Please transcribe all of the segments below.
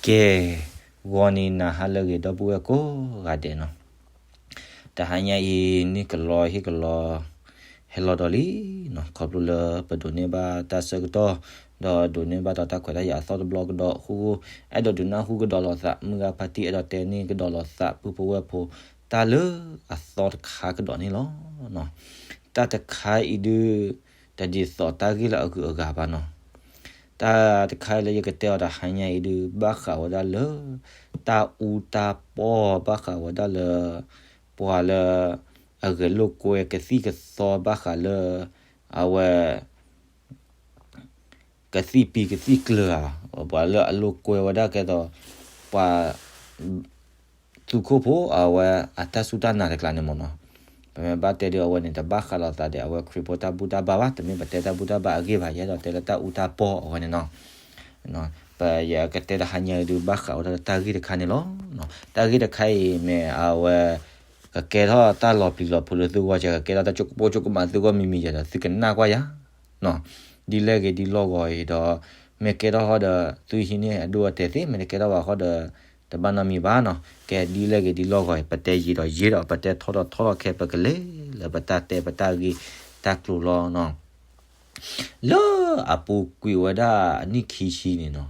ကဲ, ဂီၤနံၤနၤဟါလၢအဂ့ၤ ဒီပုၢ်ဝဲၢ်ကိးဂၤဒဲးနီၤ, တဟါညါအံၤ န့ၣ်ကလီဟ့ၣ်ကလီ ဟဲလီၤဒီးလံနီၤ, ခီဖျိလၢပဒိးန့ၢ်ဘၣ်တၢ်ဆၢကတီၢ် ဒီးဒိးန့ၢ်ဘၣ်ဒီးတၢ်ခွဲးတၢ်ယာ်အသီတဘျီကဒီးအဃိ, အဲၣ်ဒိးဒုးနၢ်ဟူကဒီးလိာ်သး မုၢ်ဂၤဖါတံၢ် အဲၣ်ဒိးတဲန့ၢ်ကဒီးလိာ်သး ပုၢ်ဖိဝဲၢ်ဖိ တၢ်လၢအသီတခါကဒီးန့ၣ်လီၤ. တၢ်တခါအံၤဒုး တဒ်သိးတၢ်ဂ့ၢ်လၢအဂုၤအဂၤဘၣ်နီၤ. တၢ်တခါအံၤလၢယကတဲအီၤတဟါညါအံၤဒုး ဘၣ်ဃးဝဲဒၣ်လၢ တၢ်အူတၢ်ပီၢ် ဘၣ်ဃးဝဲဒၣ်လၢ ပှၤလၢ အဂဲၤလိာ်ကွဲကသံၣ်ကသီ ဘၣ်ဃးလၢ အဝဲ ကသံၣ်ပံၤကသံၣ်ကျၢၤဧါ, ပှၤလၢအလိာ်ကွဲဝဲဒၣ်ကဲသိး ပှၤ သုးခိၣ်ဖိ အဝဲအတၢ်စူၢ်တၢ်နာ်တကျါန့ၣ်မ့ၢ်နီၤ. ပမ့ၢ်ဘၣ်တဲဒုးအဝဲန့ၣ် တဘၣ်ဃးလိာ်သးဒီးအဝဲခရံာ်ဖိတၢ်ဘူၣ်တၢ်ဘါဘၣ်, တမ့ၢ်ပတဲတၢ်ဘူၣ်တၢ်ဘါအဂ့ၢ်ဘၣ်, ယအဲၣ်ဒိးတဲလၢတၢ်အူတၢ်ပီၢ်အဝဲန့ၣ်နီၤ. ပယကတဲတဟါညါအံၤဒုး ဘၣ်ဃးဝဲဒၣ်လၢတၢ်ဂ့ၢ်တခါန့ၣ်လီၤ. တၢ်ဂ့ၢ်တခါအံၤမ့ၢ်အဝဲ ကကဲထီၣ်တၢ်လီၤပျံၤလီၤဖုးလၢသုဂီၢ်, ကကဲထီၣ်တၢ်ကၠိကပိၢ်ကၠိကမးသုဂီၢ်မံၤမံၤယဲဒီး သုကနၣ်ကွၢ်ယၤ ဒ်လဲၣ်ဂ့ၤဒ်လီၢ်ဂီၤအံၤဒီး မ့ၢ်ကဲထီၣ်ဃီဒီး သုဟံးန့ၢ်အဒိအတဲာ်သ့, မ့ၢ်တကဲထီၣ်ဘၣ်ဃီဒီး တဘၣ်နီတမံၤဘၣ်နီၤ. ကဲဒ်လဲၣ်ဂ့ၤဒ်လီၢ်ဂီၤအံၤ ပတဲယံာ်ဒီးယံာ်ဒီး ပတဲထီထီၣ်ထီထီၣ်ခဲ ပကလဲၤလၢပတၢ်တဲပတၢ်ဂ့ၢ်တၢ်ကျိၤလီၤနီၤ. လၢအပူၤကွံာ်ဝဲဒၣ်အနံၣ်ခံဆံန့ၣ်နီၤ,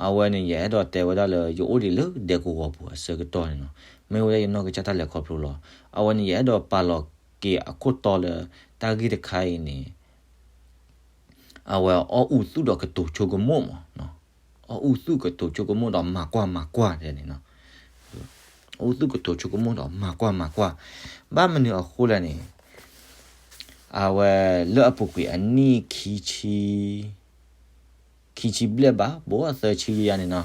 အဝဲန့ၣ် ယအဲၣ်ဒိးတဲဝဲဒၣ်လၢ ယအိၣ်ဒံးလၢဒဲကဝီၤပူၤအဆၢကတီၢ်န့ၣ်နီၤ, မ့ၢ်ဝဲဒၣ်ယနီၢ်ကစၢ်တၢ်လဲၤခီဖျိလီၤ. အဝဲန့ၣ် ယအဲၣ်ဒိးပာ်လီၤက့ၤအခိၣ်တီလၢ တၢ်ဂ့ၢ်တခါအံၤန့ၣ် အဝဲအီၣ်အူသူၣ်ဒီးကတိၤဆိကမိၣ်မး, အီၣ်အူသူၣ်ကတိၤဆိကမိၣ်ဒီးမၤကွၢ်မၤကွၢ်န့ၣ်နီၤ, အီၣ်အူသူၣ်ကတိၤဆိကမိၣ်ဒီးမၤကွၢ်မၤကွၢ်, ဘၣ်မနုၤအဃိလဲၣ်န့ၣ်, အဝဲလၢအပူၤကွံာ်အနံၣ်ခံဆံ ခံဆံဘျဲၣ်ဘၣ် ဘၣ်သၢဆံယၤန့ၣ်နီၤ,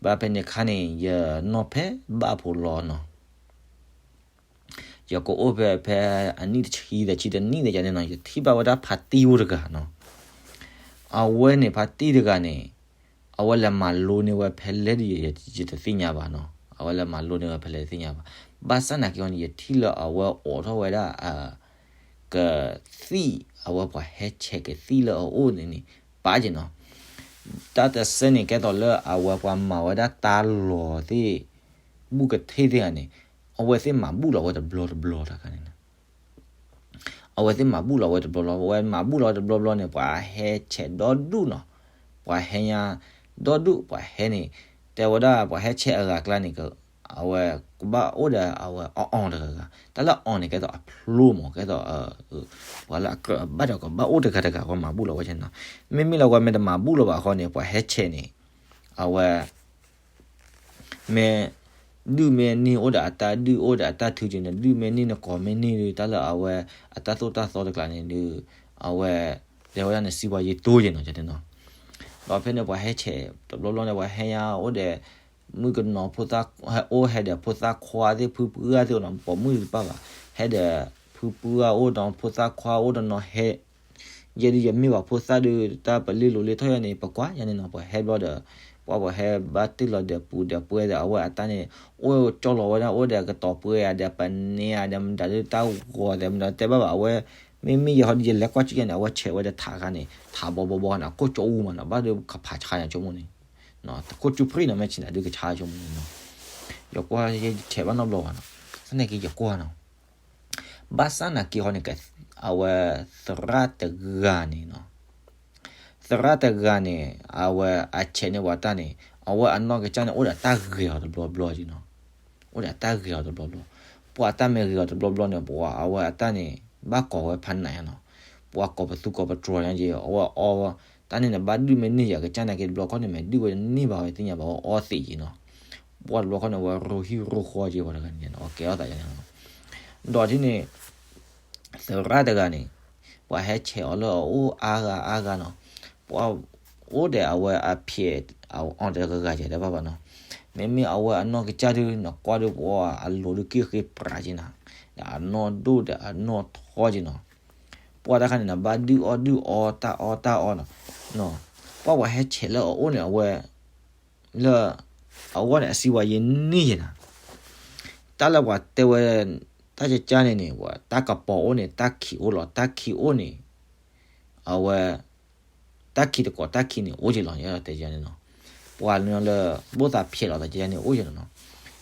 ဘၣ်ဖဲန့ၣ်အခါန့ၣ် ယနီၢ်ဖဲဘၣ်ဖိလီၤနီၤ. ယကအိၣ်ဖဲ ဖဲအနံၣ်တဆံဒီးဆံတနံၣ်န့ၣ်ယၤန့ၣ်နီၤ, ယထံၣ်ဘၣ်ဝဲဒၣ်ဖါတံၢ်အိၣ်တဂၤနီၤ. အဝဲန့ၣ်ဖါတံၢ်တဂၤန့ၣ် အဝဲလဲၤမၤလိန့ၢ်ဝဲဖဲလဲၣ်ဒ်ယတသ့ၣ်ညါဘၣ်နီၤ, အဝဲလဲၤမၤလိန့ၢ်ဝဲဖဲလဲၣ်တသ့ၣ်ညါဘၣ်. ဘၣ်ဆၣ်နာ်က့အီၤန့ၣ် ယထံၣ်လၢအဝဲအိးထီၣ်ဝဲဒၣ် ကသံၣ် အဝဲပှၤဟဲဆဲးကသံၣ်လၢအအိၣ်န့ၣ်န့ၣ် ပာ်က့ၤနီၤ. တၢ်တဆၢန့ၣ်ကဲသိးလၢအဝဲပှၤမၤဝဲဒၣ်တၢ်လီၤသ့ၣ် ဘူၣ်ကထ့ၣ်သ့ၣ်ဂၤန့ၣ် အဝဲသ့ၣ်မၤဘူၣ်လီၤဝဲတဘျီတဘျီတခါန့ၣ်နီၤ. အဝဲသ့ၣ်မၤဘူၣ်လီၤဝဲတဘျီဘျီ, အဝဲမၤဘူၣ်လီၤဝဲတဘျီဘျီန့ၣ် ပှၤဟဲဆဲးဒီဒူၣ်နီၤ, ပှၤဟဲညါဒီဒူၣ် ပှၤဟဲန့ၣ်, တဲဝဲဒၣ်ပှၤဟဲဆဲးအဂၤအကျါန့ၣ် အဝဲကဘၣ်အိၣ်ဒီးအဝဲအီၣ်အီၣ်တဂၤဂၤ, တၢ်လၢအီၣ်န့ၣ် ကဲသိးအဖျိမး ကဲသိး ပှၤလၢအကြၢးအဘၣ်ဒီးကဘၣ်အိၣ်တဂၤတဂၤ ပှၤမၤဘူၣ်လီၤဝဲန့ၣ်နီၤ. မ့မ့ၢ်လၢအဝဲမ့ၢ်တမၤဘူၣ်လီၤဘၣ်အဃိန့ၣ် ပှၤဟဲဆဲးန့ၣ် အဝဲ မ့ၢ် ဒုၣ်မ့ၢ်န့ၢ်အိၣ်ဒီးအတၢ်ဒုၣ်အိၣ်ဒီးအတၢ်ထုက့ၤန့ၣ် ဒုၣ်မ့ၢ်န့ၢ်နကိးမ့ၢ်န့ၢ်ဒုး တၢ်လၢအဝဲ အတၢ်သိၣ်တၢ်သီတကျါန့ၣ်ဒုး အဝဲ တဲဝဲဒၣ်န့ၣ် စံးပှၤယံၤတိၢ်ယဲၢ်နီၤ တဲနီၤ. ဒီးဖဲန့ၣ်ပှၤဟဲဆဲးတဘျီဘျီန့ၣ် ပှၤဟဲညါအိၣ်ဒီး မုၣ်ကနီၤဖိသၣ် ဟဲအိၣ်ဟဲဒီးဖိသၣ်ခွါသ့ၣ်ဖုပှၢ်သ့ၣ်နီၤ ပိာ်မုၣ်တပၣ်ဘၣ် ဟဲဒီးဖုပှၢ်အိၣ်ဒီးဖိသၣ်ခွါအိၣ်ဒီးနီၤ ဟဲ ယဲဒုးယမ့ၢ်ပှၤဖိသၣ်ဒုး တၢ်ပလ့လိၤလ့ထီၣ်ယဲန့ၣ် ပကွၢ်ယဲန့ၣ်နီၤ ပှၤဟဲဘျီဒီး ပှၤပှၤဟဲဘၣ်တ့ၢ်လီၤဒီးပူၤဒီးပှဲၤဒီး အဝဲအတၢ်န့ၣ် အိၣ်ကၠီလီၤဝဲဒၣ် အိၣ်ဒီးကတီၤပှဲၤဧါဒီးပနဲဧါဒီးမတၤဒုး တၢ်ဂီၤဒီးမတၤတဲဘၣ်ဘၣ် အဝဲ မ့မ့ၢ်ယဲဟီဒုးယလဲၤကွၢ်ကၠူၣ်ယဲန့ၣ် အဝဲဆဲးဝဲဒီးထးခါန့ၣ် ထးဘီဘီဘီန့ၣ် အကိၣ်ကၠီအူမးနီၤ ဘၣ်ဒုးကဖးဆါယၤဆိကမိၣ်န့ၣ် တကိၣ်ကၠူၣ်ပြံၣ်နီၤ မ့ၢ်ဆံးနၤဒုးကဆါဆိကမိၣ်န့ၣ်နီၤ ယကွၢ်ယဆဲးဘၣ်နီတဘျီဘၣ်နီၤ သနာ်က့ယကွၢ်နီၤ ဘၣ်ဆၣ်နာ်က့ဟီန့ၣ် အဝဲ သရၣ်တဂၤန့ၣ်နီၤ သရၣ်တဂၤန့ၣ် အဝဲအဆဲးန့ၢ်ပှၤတၢ်န့ၣ် အဝဲအနီၢ်ကစၢ်န့ၣ် အိၣ်ဒီးတၢ်ဂဲၤအီၤတဘျီဘျီက့နီၤ အိၣ်ဒီးတၢ်ဂဲၤအီၤတဘျီဘျီ ပှၤတၢ်မ့ၢ်ဂဲၤအီၤတဘျီဘျီန့ၣ် ပှၤအဝဲအတၢ်န့ၣ် ဘၣ်ကိးဝဲဖးနးနီၤ ပှၤကိးပသူကိးပတြီၤညါက့ အဝဲအီ တၢ်န့ၣ်န့ၣ် ဘၣ်ဒုၣ်မ့ၢ်န့ၢ်ယၤကစၢ်နာ်က့တဘျီခီန့ၣ် မ့ၢ်ဒုၣ်ဝဲတန့ၢ်ဘၣ်ဝဲသ့ၣ်ညါဘၣ် အဝဲအီသံးက့နီၤ ပှၤတဘျီခီန့ၣ် အဝဲရိဟံၣ်ရိဃီက့ ပှၤတဂၤန့ၣ် အကဲထီၣ်သးယဲန့ၣ် ဒီးဒ်န့ၣ် သရၣ်တဂၤန့ၣ် ပှၤဟဲဆဲးအီၤလၢအအိၣ်အါဂၤအါဂၤနီၤ ပှၤအိၣ်ဒီးအဝဲအဖံး အီၣ်တဂၤဂၤယဲတဘၣ်ဘၣ်နီၤ မ့မ့ၢ်အဝဲအနီၢ်ကစၢ်ဒုး နကွၢ်ဒုးပှၤအလိၤဒုးက့ၢ်ဃ့ပြးက့နီၤ ဒီးအနီၢ်ဒိၣ်ဒီးအနီၢ်ထီက့နီၤ ပှၤတၢ်ခါန့ၣ်နီၤ ဘၣ်ဒုၣ်အီၣ်ဒုၣ်အီတၢ်အီၣ်တၢ်အီနီၤ ပှၤပှၤဟဲဆဲးလၢအအိၣ်န့ၣ် အဝဲ လၢ အဝဲန့ၣ်အစံးဝဲယဲန့ၢ်ယဲနၤ တၢ်လၢပှၤတဲဝဲ တၢ်ကကါန့ၣ်န့ၣ် တၢ်ကပီၤအိၣ်န့ၣ် တၢ်ခံးအိၣ်လီၤ တၢ်ခံးအိၣ်န့ၣ် အဝဲ တၢ်ခံးတကိးတၢ်ခံးန့ၣ် အိၣ်က့ၤလီၤ ယဲတဲယဲန့ၣ်နီၤ ပှၤညီလၢ ဘိၣ်သးဖျဲးလီၤသးကဲန့ၣ်အိၣ်ယဲနီၤနီၤ.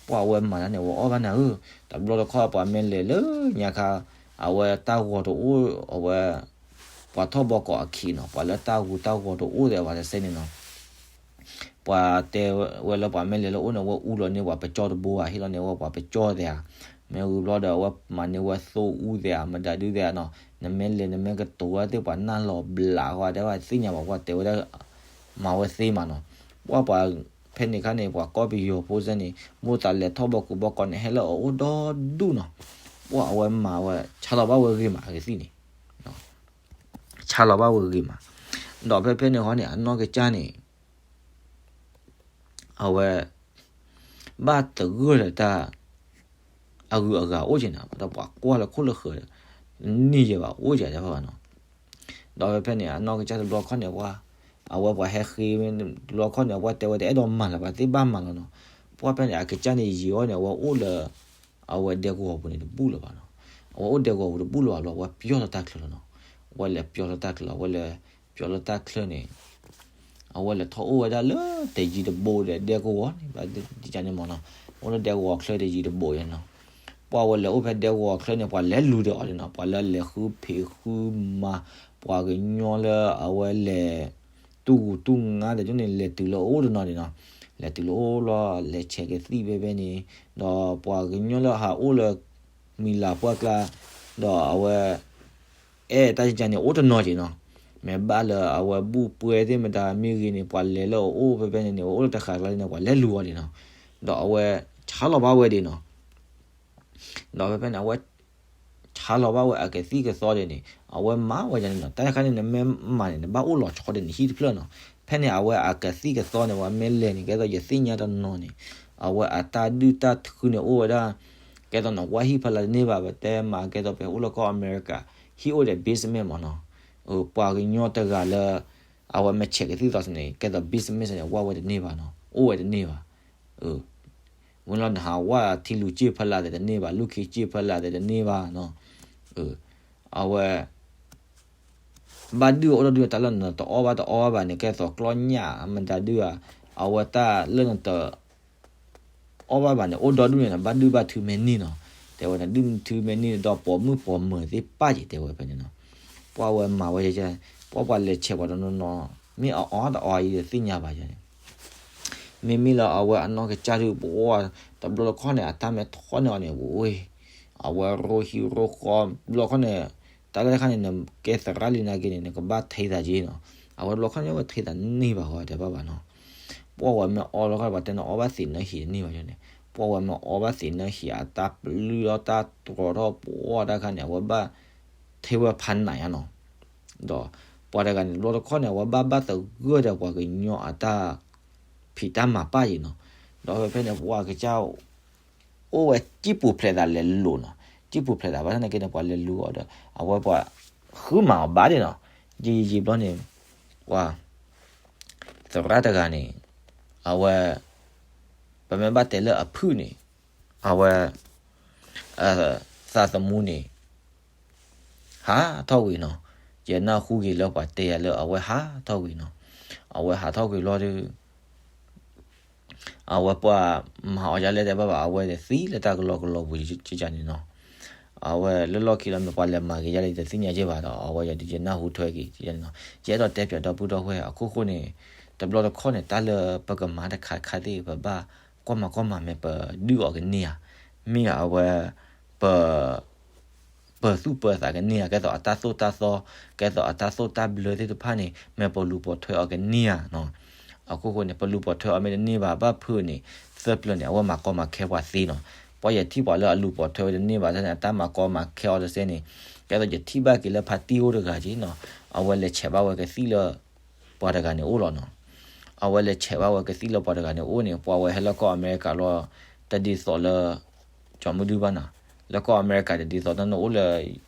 ပှၤအဝဲမၤတၢ်န့ၣ် အဝဲအီၣ်ဘၣ်နၤဧၢ, တဘျီတခီၣ်ပှၤမ့ၢ်လဲၤလၢညါခါ အဝဲတၢ်ဂီၤတအိၣ် အဝဲ ပှၤထီၣ်ဘီကီးအခံနီၤ, ပှၤလၢတၢ်ဂူာ်တၢ်ဂီၤတအိၣ်သ့ၣ်အဝဲတစဲးန့ၣ်နီၤ. ပှၤတဲဝဲလၢပှၤမ့ၢ်လဲၤလၢအိၣ်န့ၣ် အဝဲအူလီၤန့ၢ်ပှၤပကၠီတဘိဧါ, ဟ့ၣ်လီၤန့ၢ်ဝဲပှၤပကၠီသ့ၣ်ဧါ, မ့ၢ်ဝံၤဘျီဒီး အဝဲမၤန့ၢ်ဝဲသိအူသ့ၣ်ဧါ, မတၤဒုသ့ၣ်ဧါနီၤ, နမ့ၢ်လဲၤနမ့ၢ်ကတိၤဝဲသ့ၣ်ပှၤနၢ်လီၤဘျးဃီတဲဘၣ်သ့ၣ်ညါဘၣ် ပှၤတဲဝဲဒၣ် မၤဝဲသ့မးနီၤ. ပှၤပှၤဖဲန့ၣ်ခါန့ၣ် ပှၤကီၢ်ပယီၤဖိစဲန့ၣ် မိၣ်သးလဲၤထီၣ်ဘီကူးဘီကီးန့ၣ် ဟဲလၢအအိၣ်ဒီဒူၣ်နီၤ. ပှၤအဝဲမၤဝဲ ဆါလီၤဘၣ်ဝဲဂ့ၤမး အကသံၣ်န့ၣ် ဆါလီၤဘၣ်ဝဲဂ့ၤမး. ဒီးဖဲဖဲန့ၣ်ဃီန့ၣ် အနီၢ်ကစၢ်န့ၣ် အဝဲ ဘၣ်သဂၢၢ်ဒီးတၢ် အဂုၤအဂၤအိၣ်က့ၤန့ၣ် ဒီးပှၤကွၢ်လၢခိၣ်လၢဃၢၤ နံၣ်ယဲၢ်ဘၣ်အိၣ်က့ၤတဖၣ်ဘၣ်နီၤ. ဒီးဖဲဖဲန့ၣ် အနီၢ်ကစၢ်တဘျီခီၣ်န့ၣ် ပှၤ အဝဲပှၤဟဲဃ့ တဘျီခီၣ်န့ၣ် အဝဲတဲဝဲတအဲၣ်ဒိးမၤလၢၤဘၣ် သ့ၣ်ဘၣ်မၤလီၤနီၤ. ပှၤဖဲန့ၣ် အကစၢ်န့ၣ်ယံာ်အီၤန့ၣ် အဝဲအိၣ်လၢ အဝဲဒဲကဝီၤပူၤန့ၣ်တဘူၣ်လၢၤဘၣ်နီၤ. အဝဲအိၣ်ဒဲကဝီၤပူၤတဘူၣ်လၢၤဘၣ်ဘျီ အဝဲပျီၢ်လၢတၢ်ချၢလီၤနီၤ. အဝဲလဲၤပျီၢ်လၢတၢ်ချၢလီၤ အဝဲလဲၤပျီၢ်လၢတၢ်ချၢန့ၣ် အဝဲလဲၤထီၣ်အိၣ်ဝဲဒၣ်လၢတယံၤတဘူးဒီးဒဲကဝီၤန့ၣ် ဘၣ်ဒ်န့ၣ်မ့ၢ်နီၤ. အိၣ်လၢဒဲကဝီၤချၢတယံၤတဘူးယဲနီၤ. ပှၤဝဲလဲၤအိၣ်ဖဲဒဲကဝီၤချၢန့ၣ် ပှၤလဲၤလူၤဒီးအီၤန့ၣ်နီၤ. ပှၤလၢလဲၤဃုဖံးဃုမၤ ပှၤကညီလၢအဝဲလဲၤ တူၢ်ဂူၤတူၢ်ငါဒီးန့ၣ် လဲၤတုၤလၢအအိၣ်တနီၤန့ၣ်နီၤ. လဲၤတုၤလၢအအိၣ်လီၤ လဲၤဆဲးကသံၣ်ဖဲဖဲန့ၣ် ဒီးပှၤကညီလၢဟးအိၣ်လၢ မံၤလၤပှၢ်ကျါ ဒီးအဝဲ အဲၣ်တၢ်ကကန့ၣ် အိၣ်တနီၤက့ၤနီၤ. မ့ၢ်ဘၣ်လၢအဝဲဘူၣ်ပှဲၤသ့ၣ်မတၤမ့ၢ်ဂ့ၤန့ၣ် ပှၤလဲၤလၢအအိၣ်ဖဲဖဲန့ၣ်န့ၣ် အအိၣ်လၢတဃာ်ကျါန့ၣ် ပှၤလဲၤလူၤအီၤဒံးနီၤ. ဒီးအဝဲဆါလီၤဘၣ်ဝဲဒံးနီၤ. ဒီးဖဲဖဲန့ၣ် အဝဲ ဆါလီၤဘၣ်ဝဲအကသံၣ်ကသီဒံးန့ၣ် အဝဲမၤဝဲဒ်န့ၣ်နီၤ. တၢ်တခါန့ၣ် နမ့ၢ်မၤန့ၣ် နဘၣ်အိၣ်လီၤဆီဒံးန့ၣ် ဟံၣ်တဖျၢၣ်နီၤ. ဖဲန့ၣ်အဝဲအကသံၣ်ကသီန့ၣ် ပှၤမ့ၢ်လဲၤန့ၣ် ကဲသိးယသ့ၣ်ညါတနီၤန့ၣ် အဝဲအတၢ်ဒုၣ်တၢ်ထုန့ၣ်အိၣ်ဝဲဒၣ် ကဲသိးနဝၢ်ဟံၣ်ဖီလာ်တန့ၢ်ဘၣ် ပတဲမး ကဲသိးပအိၣ်လၢကီၢ်အမဲရကၤ ဟံၣ်အိၣ်ဒီး basement မ့ၢ်နီၤ. ပှၤကညီတဂၤလၢ အဝဲမ့ၢ်ဆဲးကသံၣ်သီန့ၣ် ကဲသိး basement န့ၣ် ဝၢ်ဝဲတန့ၢ်ဘၣ်နီၤ အိၣ်ဝဲတန့ၢ်ဘၣ်. ဝံၤလီၤနဟးဝၢ်ထံလူၤစ့ၢ်ဖီလာ်သ့ၣ်တန့ၢ်ဘၣ် လူၢ်ခ့စ့ၢ်ဖီလာ်သ့ၣ်တန့ၢ်ဘၣ်နီၤ. အဝဲ ဘၣ်ဒုၣ်အိၣ်ဒီးဒုၣ်တၢ်လၢနတအီၣ်ဘၣ်တအီဘၣ်န့ၣ် ကဲသိးကျီၢ်ညၣ်မတၤဒုၣ်ဧါ အဝဲတၢ်လၢနတ အီၣ်ဘၣ်ဘၣ်န့ၣ် အိၣ်ဒီဒူၣ်န့ၣ် နဘၣ်ဒုၣ်ဘၣ်ထုမဲာ်နံၣ်နီၤ. တဲဝဲနဒုၣ်ထုမဲာ်နံၣ်ဒီးပိာ်မုၣ်ပိာ်မၢၤသ့ၣ်ပၣ်က့ၤ တဲဝဲဖဲန့ၣ်နီၤ. ပှၤဝဲမၤဝဲ ပှၤပှၤလဲၤဆဲးပှၤတနီၤနီၤ မ့ၢ်အအီၣ်တအီအံၤဒီးသ့ၣ်ညါဘၣ်ယၤန့ၣ် မ့မ့ၢ်လၢအဝဲအနီၢ်ကစၢ်ဒုးပအိၣ် တဘျီတခီၣ်န့ၣ် အတၢ်မ့ၢ်ထီၣ်န့ၢ်အီၤန့ၣ် ဝဲ အဝဲရိဟံရိဃီ တဘျီတခီၣ်န့ၣ် တၢ်လၢတခါန့ၣ် နကဲသရၣ်လံနာ်က့န့ၣ် နကဘၣ်ထဲသးက့နီၤ. အဝဲတဘျီတခီၣ်န့ၣ် အဝဲထဲသးန့ၢ်ဘၣ်ဃီတဲဘၣ်ဘၣ်နီၤ. ပှၤဝဲမ့ၢ်အီလီၤခီၣ် ပှၤတဲနအီဘၣ်သ့ၣ်နၢဟံၣ်တန့ၢ်ဘၣ်န့ၣ် ပှၤဝဲမ့ၢ်အီဘၣ်သ့ၣ်နၢဟံၣ် အတၢ်ပျုၢ်ထီၣ်တၢ်တြီထီၣ်ပှီၢ်တၢ်ခါန့ၣ် အဝဲဘၣ်ထဲဝဲဖးနးယါနီၤ. ဒီးပှၤတဂၤန့ၣ် တဘျီတခီၣ်န့ၣ် အဝဲဘၣ်ဘၣ်သဂၢၢ်ဒီးပှၤကညီအတၢ်ဖံးတၢ်မၤပၣ်ယံၤနီၤ. ဒီးဖဲဖဲန့ၣ် ပှၤကစၢ် အိၣ်ဝဲစံၣ်ပူၤဖျဲးသးလဲၤလူၤနီၤ. စံၣ်ပူၤဖျဲးသးဘၣ်ဆၣ်နာ်က့န့ၣ် ပှၤလဲၤလူၤအီၤဒီး အဝဲပှၤဃုမၤအီၤဘၣ်ဒံးနီၤ. ယံာ်ယံာ်ဘျီန့ၣ် ပှၤ သရၣ်တဂၤန့ၣ် အဝဲ ပမ့ၢ်ဘၣ်တဲလၢအဖုၣ်န့ၣ် အဝဲ သးသမူန့ၣ် ဟးထီၣ်ကွံာ်နီၤ. ယနၢ်ဟူက့ၤလၢပှၤတဲယၤလၢအဝဲဟးထီၣ်ကွံာ်နီၤ. အဝဲဟးထီၣ်ကွံာ်လီၤဒီး အဝဲပှၤမၤအီၤဒ်လဲၣ်တဲဘၣ်ဘၣ် အဝဲသံလၢတၢ်ကလီကလီပူၤန့ၣ်နီၤ. အဝဲလၢလီၢ်ခံလီၤမ့ၢ်ပှၤလဲၤမၤက့ၤယၤလၢယတသ့ၣ်ညါက့ၤဘၣ်ဒီး အဝဲယဒုးယနၢ်ဟူထွဲက့ၤန့ၣ်နီၤ. ယအဲၣ်ဒိးတဲပၠးဒီပုၢ်ဒီဝဲၢ်အခိၣ်ဃိန့ၣ် တဘျီတခီၣ်န့ၣ် တၢ်လၢပကမၤတခါခါသ့ၣ် ပဘၣ်ကွၢ်မၤကွၢ်မၤမ့ၢ်ပဒုးအီၤကန့ၢ်ဧါ, မ့ၢ်အဝဲ ပ ပၢၤသူၣ်ပၢၤသးကန့ၢ်ဧါ, ကဲသိးအတၢ်သိၣ်တၢ်သီ, ကဲသိးအတၢ်သိၣ်တၢ်ဘျၢသ့ၣ်တဖၣ်န့ၣ် မ့ၢ်ပလူၤပိာ်ထွဲအီၤကန့ၢ်ဧါနီၤ. အခိၣ်ဃိန့ၣ် ပလူၤပိာ်ထွဲအီၤမ့ၢ်တန့ၢ်ဘၣ် ဘၣ်ဖုးန့ၣ် သၢပျၢၤန့ၣ် အဝဲမၤကီမၤခဲပှၤသ့နီၤ. ပှၤယထံၣ်ပှၤလၢအလူၤပိာ်ထွဲဝဲတန့ၢ်ဘၣ်န့ၣ် အတၢ်မၤကီမၤခဲအီၤတစဲးန့ၣ် ကဲသိးယထံၣ်ဘၣ်က့ၤလၢဖါတံၢ်အိၣ်တဂၤက့နီၤ, အဝဲလဲၤဆဲးဘၣ်ဝဲကသံၣ်လၢ ပှၤတဂၤန့ၣ်အိၣ်လီၤနီၤ. အဝဲလဲၤဆဲးဘၣ်ဝဲကသံၣ်လၢပှၤတဂၤန့ၣ်အိၣ်န့ၣ် ပှၤဝဲဟဲလၢကီၢ်အမဲရကၤလီၤ တဒ်သိးလၢ ကၠီမုၢ်ဒုဘၣ်နီၤ. လၢကီၢ်အမဲရကၤတဒ်သိးတၢ်န့ၣ်အိၣ်လၢ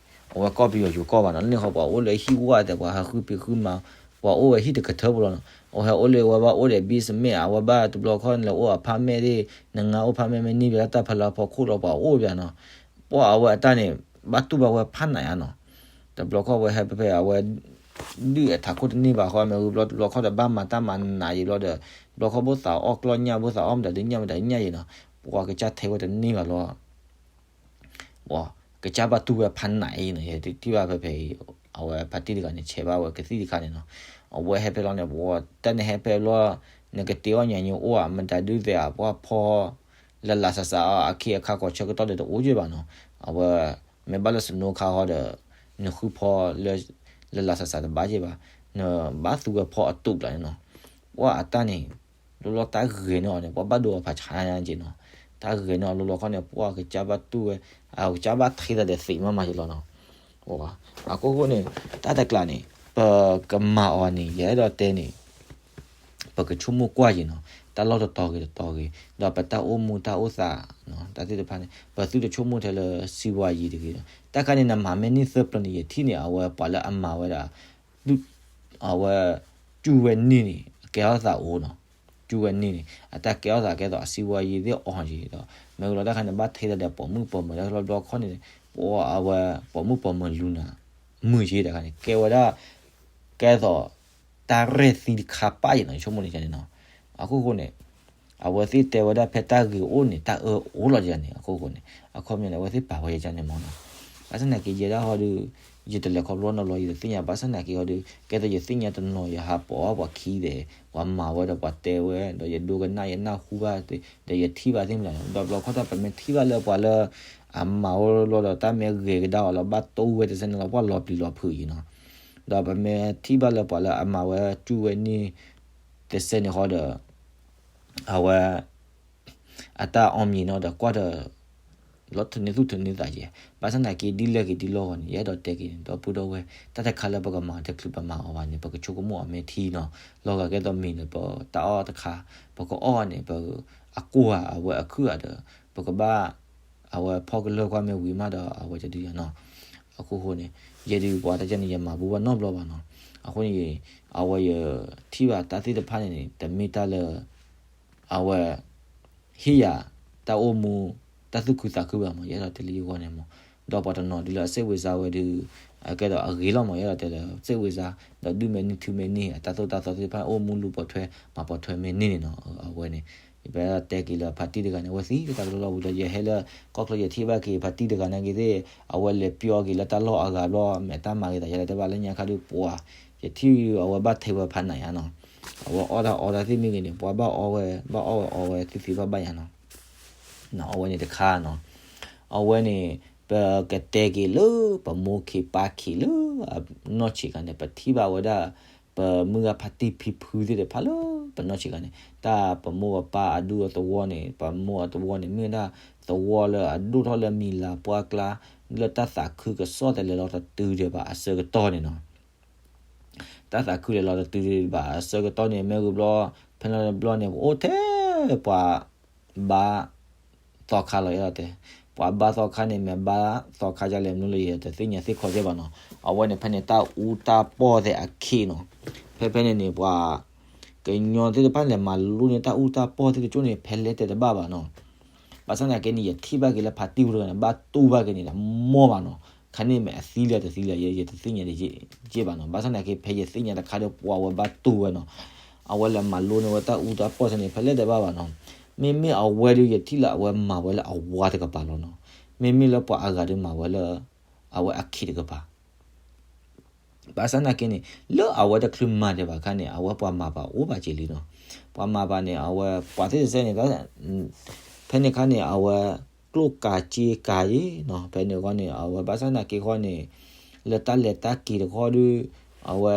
အဝဲကီၢ်ပယီၤယိၤကီၢ်ဘၣ်နီၤ. လၢန့ၣ်ဃီပှၤအိၣ်လၢဟံၣ်ဝၣ်ဒီး ပှၤဟးဃုဖံးဃုမၤ ပှၤအိၣ်ဝဲဟံၣ်တကထၢပူၤလီၤနီၤ. အဝဲဟဲအိၣ်လၢဝဲဘၣ်အိၣ်ဒီး basement အဝဲဘၣ်တဘျီခီၣ်န့ၣ် လဲၤအိၣ် apartment သ့ၣ် နငါအိၣ် apartment မ့ၢ်န့ၢ်ဘၣ်လၢတၢ်ဖီလာ်ဖီခိၣ်လီၤ ပှၤအိၣ်ဘၣ်နီၤ. ပှၤအဝဲအတၢ်န့ၣ် ဘၣ်တူၢ်ဘၣ်ဝဲဖးနးယါနီၤ. တဘျီခီၣ်ဝဲဟဲဖဲဖဲအဝဲ ဒုၣ်အထးခိၣ်တန့ၢ်ဘၣ်ဃီ မ့ၢ်ဂ့ၤဘျီတဘျီခီဒီး ဘၣ်မၤတၢ်မၤနးယံာ်ဘျီဒီး ဘျီခီဘိသးအီၣ်ကျီၢ်ညၣ် ဘိသးအီၣ်မတၤဒုညၣ်မတၤညၣ်ယံာ်နီၤ, ပှၤကစၢ်ထဲဝဲတန့ၢ်ဘၣ်လီၤ. ကစၢ်ဘၣ်တူၢ်ဝဲဖးနးအံၤနီၤ, ယထံၣ်ဘၣ်ဖဲဖဲအံၤ, အဝဲဖါတံၢ်တဂၤန့ၣ် ဆဲးဘၣ်ဝဲကသံၣ်တခါန့ၣ်နီၤ, အဝဲဟဲဖဲလီၤန့ၣ် ပှၤတၢ်န့ၣ်ဟဲဖဲလီၤ, နကတ့အီၣ်ညါညိအိၣ်ဧါ, မတၤဒုသဲးဧါ, ပှၤဖီ လၢလၢ်ဆးဆးအခ့အခါ ကီးဆၢကတီၢ်ဒီးတအိၣ်က့ဘၣ်နီၤ, အဝဲ မ့ၢ်ဘၣ်လၢ snow ခါဃီဒီး နဃုဖီလၢ လၢလၢ်ဆးဆးတဘၣ်က့ဘၣ်, နဘၣ်သူဝဲဖီအတူးကျါန့ၣ်နီၤ, ပှၤအတၢ်န့ၣ် လီၤလီၤတၢ်ဂဲၤန့ၢ်အီၤန့ၣ် ပှၤဘၣ်ဒိအဖးဆါညါက့နီၤ, တၢ်ဂဲၤန့ၢ်အီၤလီၤလီၤခီန့ၣ် ပှၤကစၢ်ဘၣ်တူၢ်ဝဲ, အကစၢ်ဘၣ်ထံသးဒီးသံးမးမးယံာ်လီၤနီၤ, အခိၣ်ဃိန့ၣ် တၢ်တကျးန့ၣ် ပကမၤအီၤန့ၣ် ယအဲၣ်ဒိးတဲန့ၣ် ပကဆိကမိၣ်ကွၢ်ယံၤနီၤ, တၢ်လီၢ်တတီၤဂ့ၤတတီၤဂ့ၤ, ဒီးပတၢ်အိၣ်မူတၢ်အိၣ်သး တၢ်သ့ၣ်တဖၣ်န့ၣ် ပသုတဆိကမိၣ်ထဲလၢစံးဝါယံၤတဂ့ၤဒီး တၢ်ခါန့ၣ် နမၤမ့ၢ်န့ၢ်သၢပျီန့ၣ် ယထံၣ်န့ၣ် အဝဲပှၤလၢအမၤဝဲဒၣ် အဝဲ ကၠူၢ်ဝဲန့ၢ်န့ၣ် အကဲထီၣ်သးအိၣ်နီၤ, ကၠူၢ်ဝဲန့ၢ်န့ၣ် အတၢ်ကဲထီၣ်သးကဲသိးအစံးဝါယံၤသ့ၣ်အီၤယံၤဒီး မ့ၢ်ဂ့ၤလီၤတၢ်ခါန့ၣ် ဘၣ်ထဲသးဒီးပိာ်မုၣ်ပိာ်မၢၤတၢ်လီၢ်တဘျီခီန့ၣ် ပအဝဲပိာ်မုၣ်ပိာ်မၢၤလူၤနၤ မုာ်ယံၤတၢ်ခါန့ၣ် ကဲဝဲဒၣ် ကဲသိး တၢ်ရဲၣ်သံတခါပၣ်ယံၤနီၤ ယဆိကမိၣ်န့ၣ်န့ၣ်နီၤ, အခိၣ်ဃိန့ၣ် အဝဲသ့ၣ်တဲဝဲဒၣ်ဖဲတၢ်ဂ့ၤအိၣ်န့ၣ် တၢ်အၢအိၣ်လီၤယၤန့ၣ် အခိၣ်ဃိန့ၣ် အခီပညီန့ၣ် အဝဲသ့ၣ်ပာ်ဝဲယၤန့ၣ်မ့ၢ်နီၤ, ဘၣ်ဆၣ်သနာ်က့ယဲဒၣ်ဟီဒီး ယတလဲၤခီဖျိနီတဘျီ ယတသ့ၣ်ညါ ဘၣ်ဆၣ်သနာ်က့ဟီဒီး ကဲသိးယသ့ၣ်ညါတနီၤ ယဟးပိာ်အီၣ်ပှၤခံသ့ၣ် ပှၤမၤဝဲဒီးပှၤတဲဝဲ ဒီးယဒိကနၣ်ယနၢ်ဟူဘၣ်သ့ၣ် ဒီးယထံၣ်ဘၣ်သ့ၣ်မနုၤ ဒီးဘျီခီတၢ်ပမ့ၢ်ထံၣ်ဘၣ်လၢပှၤလၢ အမၤဝဲလီၤဒီးတၢ်မ့ၢ်ဂ့ၤကဒါအီၤလီၤ ဘၣ်တူၢ်ဝဲတစဲးန့ၣ်လီၤ ပှၤလီၤပျံၤလီၤဖုးအံၤနီၤ, ဒီးပမ့ၢ်ထံၣ်ဘၣ်လၢပှၤလၢအမၤဝဲကၠူၢ်ဝဲန့ၢ် တစဲးန့ၣ်ဃီဒီး အဝဲ အတၢ်အီၣ်မံၤနီၤဒီးကွၢ်ဒီး လီၤထုးန့ၢ်သူၣ်ထုးန့ၢ်သးယဲ, ဘၣ်ဆၣ်သနာ်က့ဒ်လဲၣ်ဂ့ၤဒ်လဲၣ်ဂ့ၤန့ၣ် ယအဲၣ်ဒိးတဲက့ၤန့ၣ် ဒီပုၢ်ဒီဝဲၢ် တၢ်တခါလၢပကမၤတချုးပမၤအီၤဘၣ်န့ၣ် ပကဆိကမိၣ်အီၤမ့ၢ်ထံနီၤ, လီၤဂာ်ကဲသိးမ့ၢ်န့ၣ် ပတၢ်အီၣ်တခါ ပကအီၣ်န့ၣ် ပအကိၢ်ဧါ အဝဲအခုၣ်ဧါဒီး ပကဘၣ် အဝဲဖီကလၢၢ်ကွၢ်မ့ၢ်ဝံၤမးဒီး အဝဲတဒုယၤနီၤ, အခိၣ်ဃိန့ၣ် ယဲဒုးပှၤတၢ်ကဲန့ၣ် ယမၤဘူၣ်ဘၣ်နီတဘျီဘၣ်နီၤ, အဃိန့ၣ် အဝဲယထံၣ်ဘၣ်တၢ်သ့ၣ်တဖၣ်န့ၣ်န့ၣ် တမ့ၢ်တၢ်လၢ အဝဲ ဟ့ၣ်ယၤ တၢ်အိၣ်မူ တၢ်သူၣ်ခုသးခုဘၣ်မး ယအဲၣ်ဒိးတဲလၢယဂီၢ်န့ၣ်မး, ဒီးပှၤတနီၤဒုးလၢအစိတ်ဝင်စားဝဲဒုး အကဲသိးအဂ့ၤလီၤမး ယအဲၣ်ဒိးတဲလၢ စိတ်ဝင်စား ဒီးဒုးမ့ၢ်န့ၢ်ထုးမ့ၢ်န့ၢ် အတၢ်သိၣ်တၢ်သီသ့ၣ်တဖၣ် အိၣ်မူလူၤပိာ်ထွဲ မၤပိာ်ထွဲမ့ၢ်န့ၢ်န့ၣ်နီၤ, အဝဲန့ၣ် ယပတဲက့ၤလၢဖါတံၢ်တဂၤန့ၣ် အဝဲသံတၢ်ကလီလီၢ်ဝံၤလီၤ ယဟဲလၢ ကီၢ်ချၢယထံၣ်ဘၣ်က့ၤဖါတံၢ်တဂၤနာ်က့သ့ၣ် အဝဲလဲၤပျီက့ၤလၢတၢ်လီၢ်အဂၤဘျီ မ့ၢ်တၢ်မၤဂ့ၤသးယဲလၢတဘၣ်လၢညါခါဒုးပှၤ ယထံၣ်အဝဲဘၣ်ထဲဝဲဖးနးယါနီၤ, အဝဲအီၣ်တၢ်အီတၢ်သ့ၣ်မ့ၢ်ဂ့ၤန့ၣ် ပှၤဘၣ်အီဝဲ ဘၣ်အီဝဲအီဝဲသ့ၣ်သ့ၣ်ဘၣ်ဘၣ်ယါနီၤ, အဝဲန့ၣ်တခါနီၤ, အဝဲန့ၣ် ပကတဲက့ၤလၢ ပမိၢ်ခံးပၢ်ခံးလၢ နီၢ်ဆံးခါန့ၣ် ပထံၣ်ဘၣ်ဝဲဒၣ် ပမုၢ်ဂၤဖါတံၢ်ဖံဖုသ့ၣ်တဖၣ်လၢ ပနီၢ်ဆံးခါန့ၣ် တၢ်ပမိၢ်ပပၢ်အဒူၣ်အသဝီန့ၣ် ပမိၢ်အသဝီန့ၣ် မ့ၢ်ဒၣ်သဝီလၢအဒိၣ်ထီၣ်လၢမံၤလၤပှၢ်ကျါ လၢတၢ်သးခုကစီၣ်တလဲၤလီၤတတုၤဒံးဘၣ်အဆၢကတီၢ်န့ၣ်နီၤ တၢ်သးခုလဲၤလီၤတတုၤဒံးဘၣ်အဆၢကတီၢ်န့ၣ် မ့ၢ်ဂ့ၤဘျီ ဖဲန့ၣ်တဘျီန့ၣ် ပအိၣ်ထဲ ပှၤ ဘါသီခါလီၤ ယအဲၣ်ဒိးတဲ, ပှၤဘါသီခါန့ၣ် မ့ၢ်ဘါသီခါဒ်လဲၣ်မနုၤလၢယတသ့ၣ်ညါသ့ၣ်ခီကဲဘၣ်နီၤ, အဝဲန့ၣ် ဖဲန့ၣ် တၢ်အူတၢ်ပီၢ်သ့ၣ်အခ့နီၤ, ဖဲဖဲန့ၣ်န့ၣ် ပှၤ ကညီသ့ၣ်တဖၣ်လဲၤမၤလိန့ၢ်တၢ်အူတၢ်ပီၢ်သ့ၣ်တကၠိန့ၣ် ဖဲလဲၣ်တဲတဘၣ်ဘၣ်နီၤ, ဘၣ်ဆၣ်သနာ်က့န့ၣ် ယထံၣ်ဘၣ်က့ၤလၢဖါတံၢ်ဖိတဂၤန့ၣ် ဘၣ်တူၢ်ဘၣ်က့ၤန့ၣ် တမီၢ်ဘၣ်နီၤ, ခါန့ၣ်မ့ၢ်အသံလၢတသံလၢ ယတသ့ၣ်ညါတက့ၢ်ဘၣ်နီၤ, ဘၣ်ဆၣ်သနာ်က့ ဖဲယသ့ၣ်ညါတခါဒီးပှၤဝဲဘၣ်တူၢ်ဝဲနီၤ, အဝဲလဲၤမၤလိန့ၢ်ဝဲတၢ်အူတၢ်ပီၢ်သ့ၣ်န့ၣ် ဖဲလဲၣ်တဲဘၣ်ဘၣ်နီၤ, မ့မ့ၢ်အဝဲဒီးယထံၣ်လၢအဝဲမၤဝဲလၢအဝၤတကပၤလီၤနီၤ, မ့မ့ၢ်လၢပှၤအဂၤဒီးမၤဝဲလၢ အဝဲအခ့တကပၤ ဘၣ်ဆၣ်သနာ်က့န့ၣ် လၢအဝဲတချုးမၤဒံးဘၣ်ခါန့ၣ် အဝဲပှၤမၤပှၤအိၣ်ဘၣ်က့ၤလံနီၤ, ပှၤမၤပှၤန့ၣ် အဝဲပှၤသ့ၣ်တစဲးန့ၣ် ဖဲန့ၣ်ခါန့ၣ် အဝဲ ကျိၣ်ကၤက့ကၤယ့နီၤ, ဖဲန့ၣ်ဃီန့ၣ် အဝဲဘၣ်ဆၣ်သနာ်က့ဃီန့ၣ် လၢတၢ်လဲၤတၢ်က့ၤတခီဒီး အဝဲ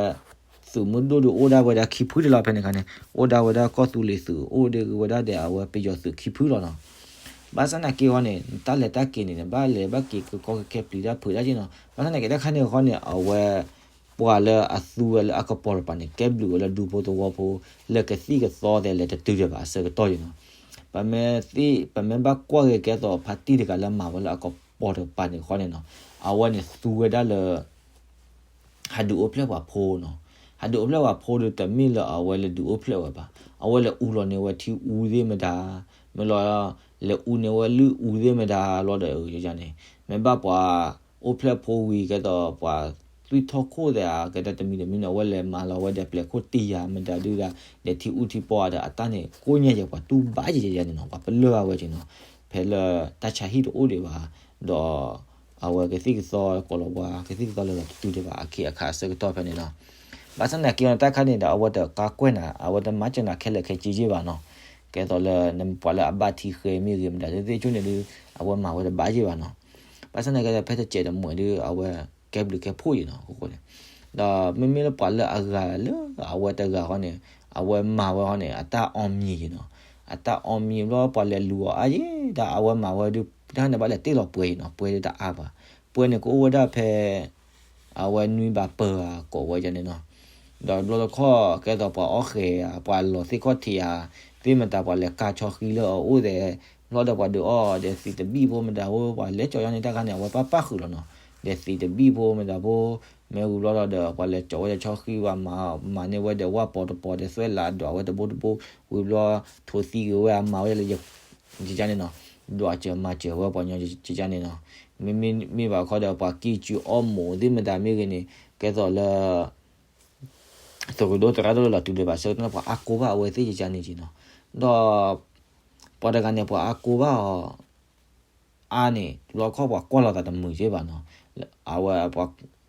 သုးမုၢ်ဒိၣ်ဒီးအိၣ်ဒၣ်ဝဲဒၣ်ခံဖုဒံးလီၤ ဖဲန့ၣ်ခါန့ၣ် အိၣ်ဒၣ်ဝဲဒၣ်ကီၢ်သူလ့ၤသုးအိၣ်ဒၣ်ဝဲဒၣ်ဒီး အဝဲပယီၤသုးခံဖုလီၤနီၤ, ဘၣ်ဆၣ်သနာ်က့ဃီန့ၣ် တၢ်လဲၤတၢ်က့ၤန့ၣ် နဘၣ်လဲၤဘၣ်က့ၤကကီကခဲပျံၤတၢ်ဖုးတၢ်က့နီၤ, ဘၣ်ဆၣ်သနာ်က့တၢ်ခါန့ၣ်ဃီန့ၣ် အဝဲ ပှၤလၢအသူဝဲလၢအကပီၤတကပၤန့ၣ် ကဲဘျုးဝဲလၢဒူဖိသဝီဖိ လၢကသံၣ်ကသီသဲးလဲၤတတုၤဒံးဘၣ်အဆၢကတီၢ်ယံၤနီၤ, ပမ့ၢ်သ့ၣ် ပမ့ၢ်ဘၣ်ကွၢ်ဂ့ၤကဲသိးဖါတံၢ်တဂၤလၢမၤဝဲလၢအကပီၤတကပၤန့ၣ်ဃီန့ၣ်နီၤ, အဝဲန့ၣ်သူဝဲဒၣ်လၢ ဟးဒုးအိၣ်ဖျဲၣ်ပှၤဖိနီၤ, ဟးဒုးအိၣ်ဖျဲၣ်ပှၤဖိဒီးတမ့ၢ်လၢအဝဲလဲၤဒုးအိၣ်ဖျဲၣ်ဝဲဘၣ်, အဝဲလဲၤအူလီၤန့ၢ်ဝဲထံအူသ့ၣ်မတၤ, မ့ၢ်လီၤ လဲၤအူန့ၢ်ဝဲလုၢ်အူသ့ၣ်မတၤလီၤဒီးန့ၣ်, မ့ၢ်ဘၣ်ပှၤအိၣ်ဖျဲၣ်ဖိဝံၤကဲသိးပှၤ သွံၣ်ထီၣ်ခိၣ်သ့ၣ်ဧါ ကဲတၢ်တမံၤတမံၤန့ၣ် အဝဲလဲၤမၤလီၤဝဲဒီးပျဲၢ်ခိၣ်တ့ၢ်ယၤ မတၤဒုဒၣ် ဒီးထံအူထံပီဧါဒီး အတၢ်န့ၣ် ကိးညါယဲ ပှၤတူၢ်ဘၣ်ယဲယဲန့ၣ်နီၤ ပှၤပလၢၢ်ဘၣ်ဝဲက့ၤနီၤ, ဖဲလၢတၢ်ဆါဟံၣ်တအိၣ်ဒံးဘၣ်, ဒီး အဝဲကသံၣ်ကသီကိးလီၤပှၤ ကသံၣ်ကသီလၢလီၤတတုၤဒံးဘၣ် အခ့အခါအဆၢကတီၢ်ဖဲန့ၣ်နီၤ. ဘၣ်ဆၣ်သနာ်က့ တၢ်ခါန့ၣ်ဒီး အဝဲတကါကွဲၢ်နၤ အဝဲတမၤစၢၤနၤခဲလၢာ်ခဲဆ့ယဲဘၣ်နီၤ. ကဲသိးလၢနပှၤလၢအဘၣ်ထံဃဲမ့ၢ်ဂ့ၤ မတၤသ့ၣ်သ့ၣ်ဆိန့ၣ်ဒုး အဝဲမၤဝဲတဘၣ်ယဲဘၣ်နီၤ. ဘၣ်ဆၣ်သနာ်က့ဒီး ဖဲတစဲးတမှဲးဒုး အဝဲကဲဘျုးကဲဖှိၣ်ယဲနီၤ အဃိန့ၣ်, ဒီးမ့မ့ၢ်လၢပှၤလၢအဂၤလၢအဝဲတဂၤဃီန့ၣ် အဝဲမၤဝဲဃီန့ၣ် အတၢ်အီမံၤယဲနီၤ. အတၢ်အီမံၤဘျီ ပှၤလဲၤလူၤအီၤအါယဲ ဒီးအဝဲမၤဝဲဒုး တၢ်န့ၣ်ဘၣ်လဲၤတ့ၢ်လီၤပှဲၤယဲနီၤ ပှဲၤဒုးတအါဘၣ်, ပှဲၤန့ၣ်ကအိၣ်ဝဲဒၣ်ဖဲ အဝဲနွံဘၣ်ပၢၢ်ဧါ ကိးဝဲယဲန့ၣ်နီၤ. ဒီးတဘျီတခီၣ် ကဲသိးပှၤအီၣ်ဃဲၤဧါ ပှၤလီၤသ့ၣ်ခီၣ်ထံးဧါ, သ့ၣ်မတၤပှၤလဲၤကါဆီဃံလၢအအိၣ်သဲး, ဘျီဒီးပှၤဒုးအီၣ်ဒီးသံးတဘံၣ်ဖိမတၤဖိ ပှၤလဲၤကၠီၤယါန့ၣ် တၢ်ခါန့ၣ် အဝဲပၣ်ပၣ်ဃုာ်လီၤနီၤ. ဒီးသံးတဘံၣ်ဖိမတၤဖိ မ့ၢ်ဝံၤဘျီဒီး ပှၤလဲၤကၠီၤဝဲဒီးဆီဃံ ပှၤမၤ မၤန့ၢ်ဝဲဒီးဝၣ်ပီၤတပီၤဒီးသွဲၣ်လးဒွးဝဲတဘိတဘိ ဝံၤဘျီ ထိသံက့ၤဝဲအမၤဝဲလၢ ယကန့ၣ်နီၤ, ဒွးစၢၤမၤစၢၤဝဲပှၤညီယကန့ၣ်နီၤ. မ့မ့ၢ်ဘၣ်ခီဒီး ပှၤကံၢ်စုအီၣ်မိၢ်သ့ၣ်မတၤမ့ၢ်ဂ့ၤန့ၣ် ကဲသိးလၢ သရူးဒိၣ်သရၣ်ဒိၣ်လၢလီၤတုၤဒံးဘၣ်ဆၢကတီၢ် ပှၤအါကိးဘၣ်အဝဲသ့ၣ်ယကန့ၣ်က့နီၤ. ဒီး ပှၤတဂၤန့ၣ် ပှၤအါကိးဘၣ်အီၤ အါန့ၣ် တဘျီခီၣ်ပှၤကွၢ်လီၤသးတမုာ်က့ဘၣ်နီၤ. အဝဲပှၤ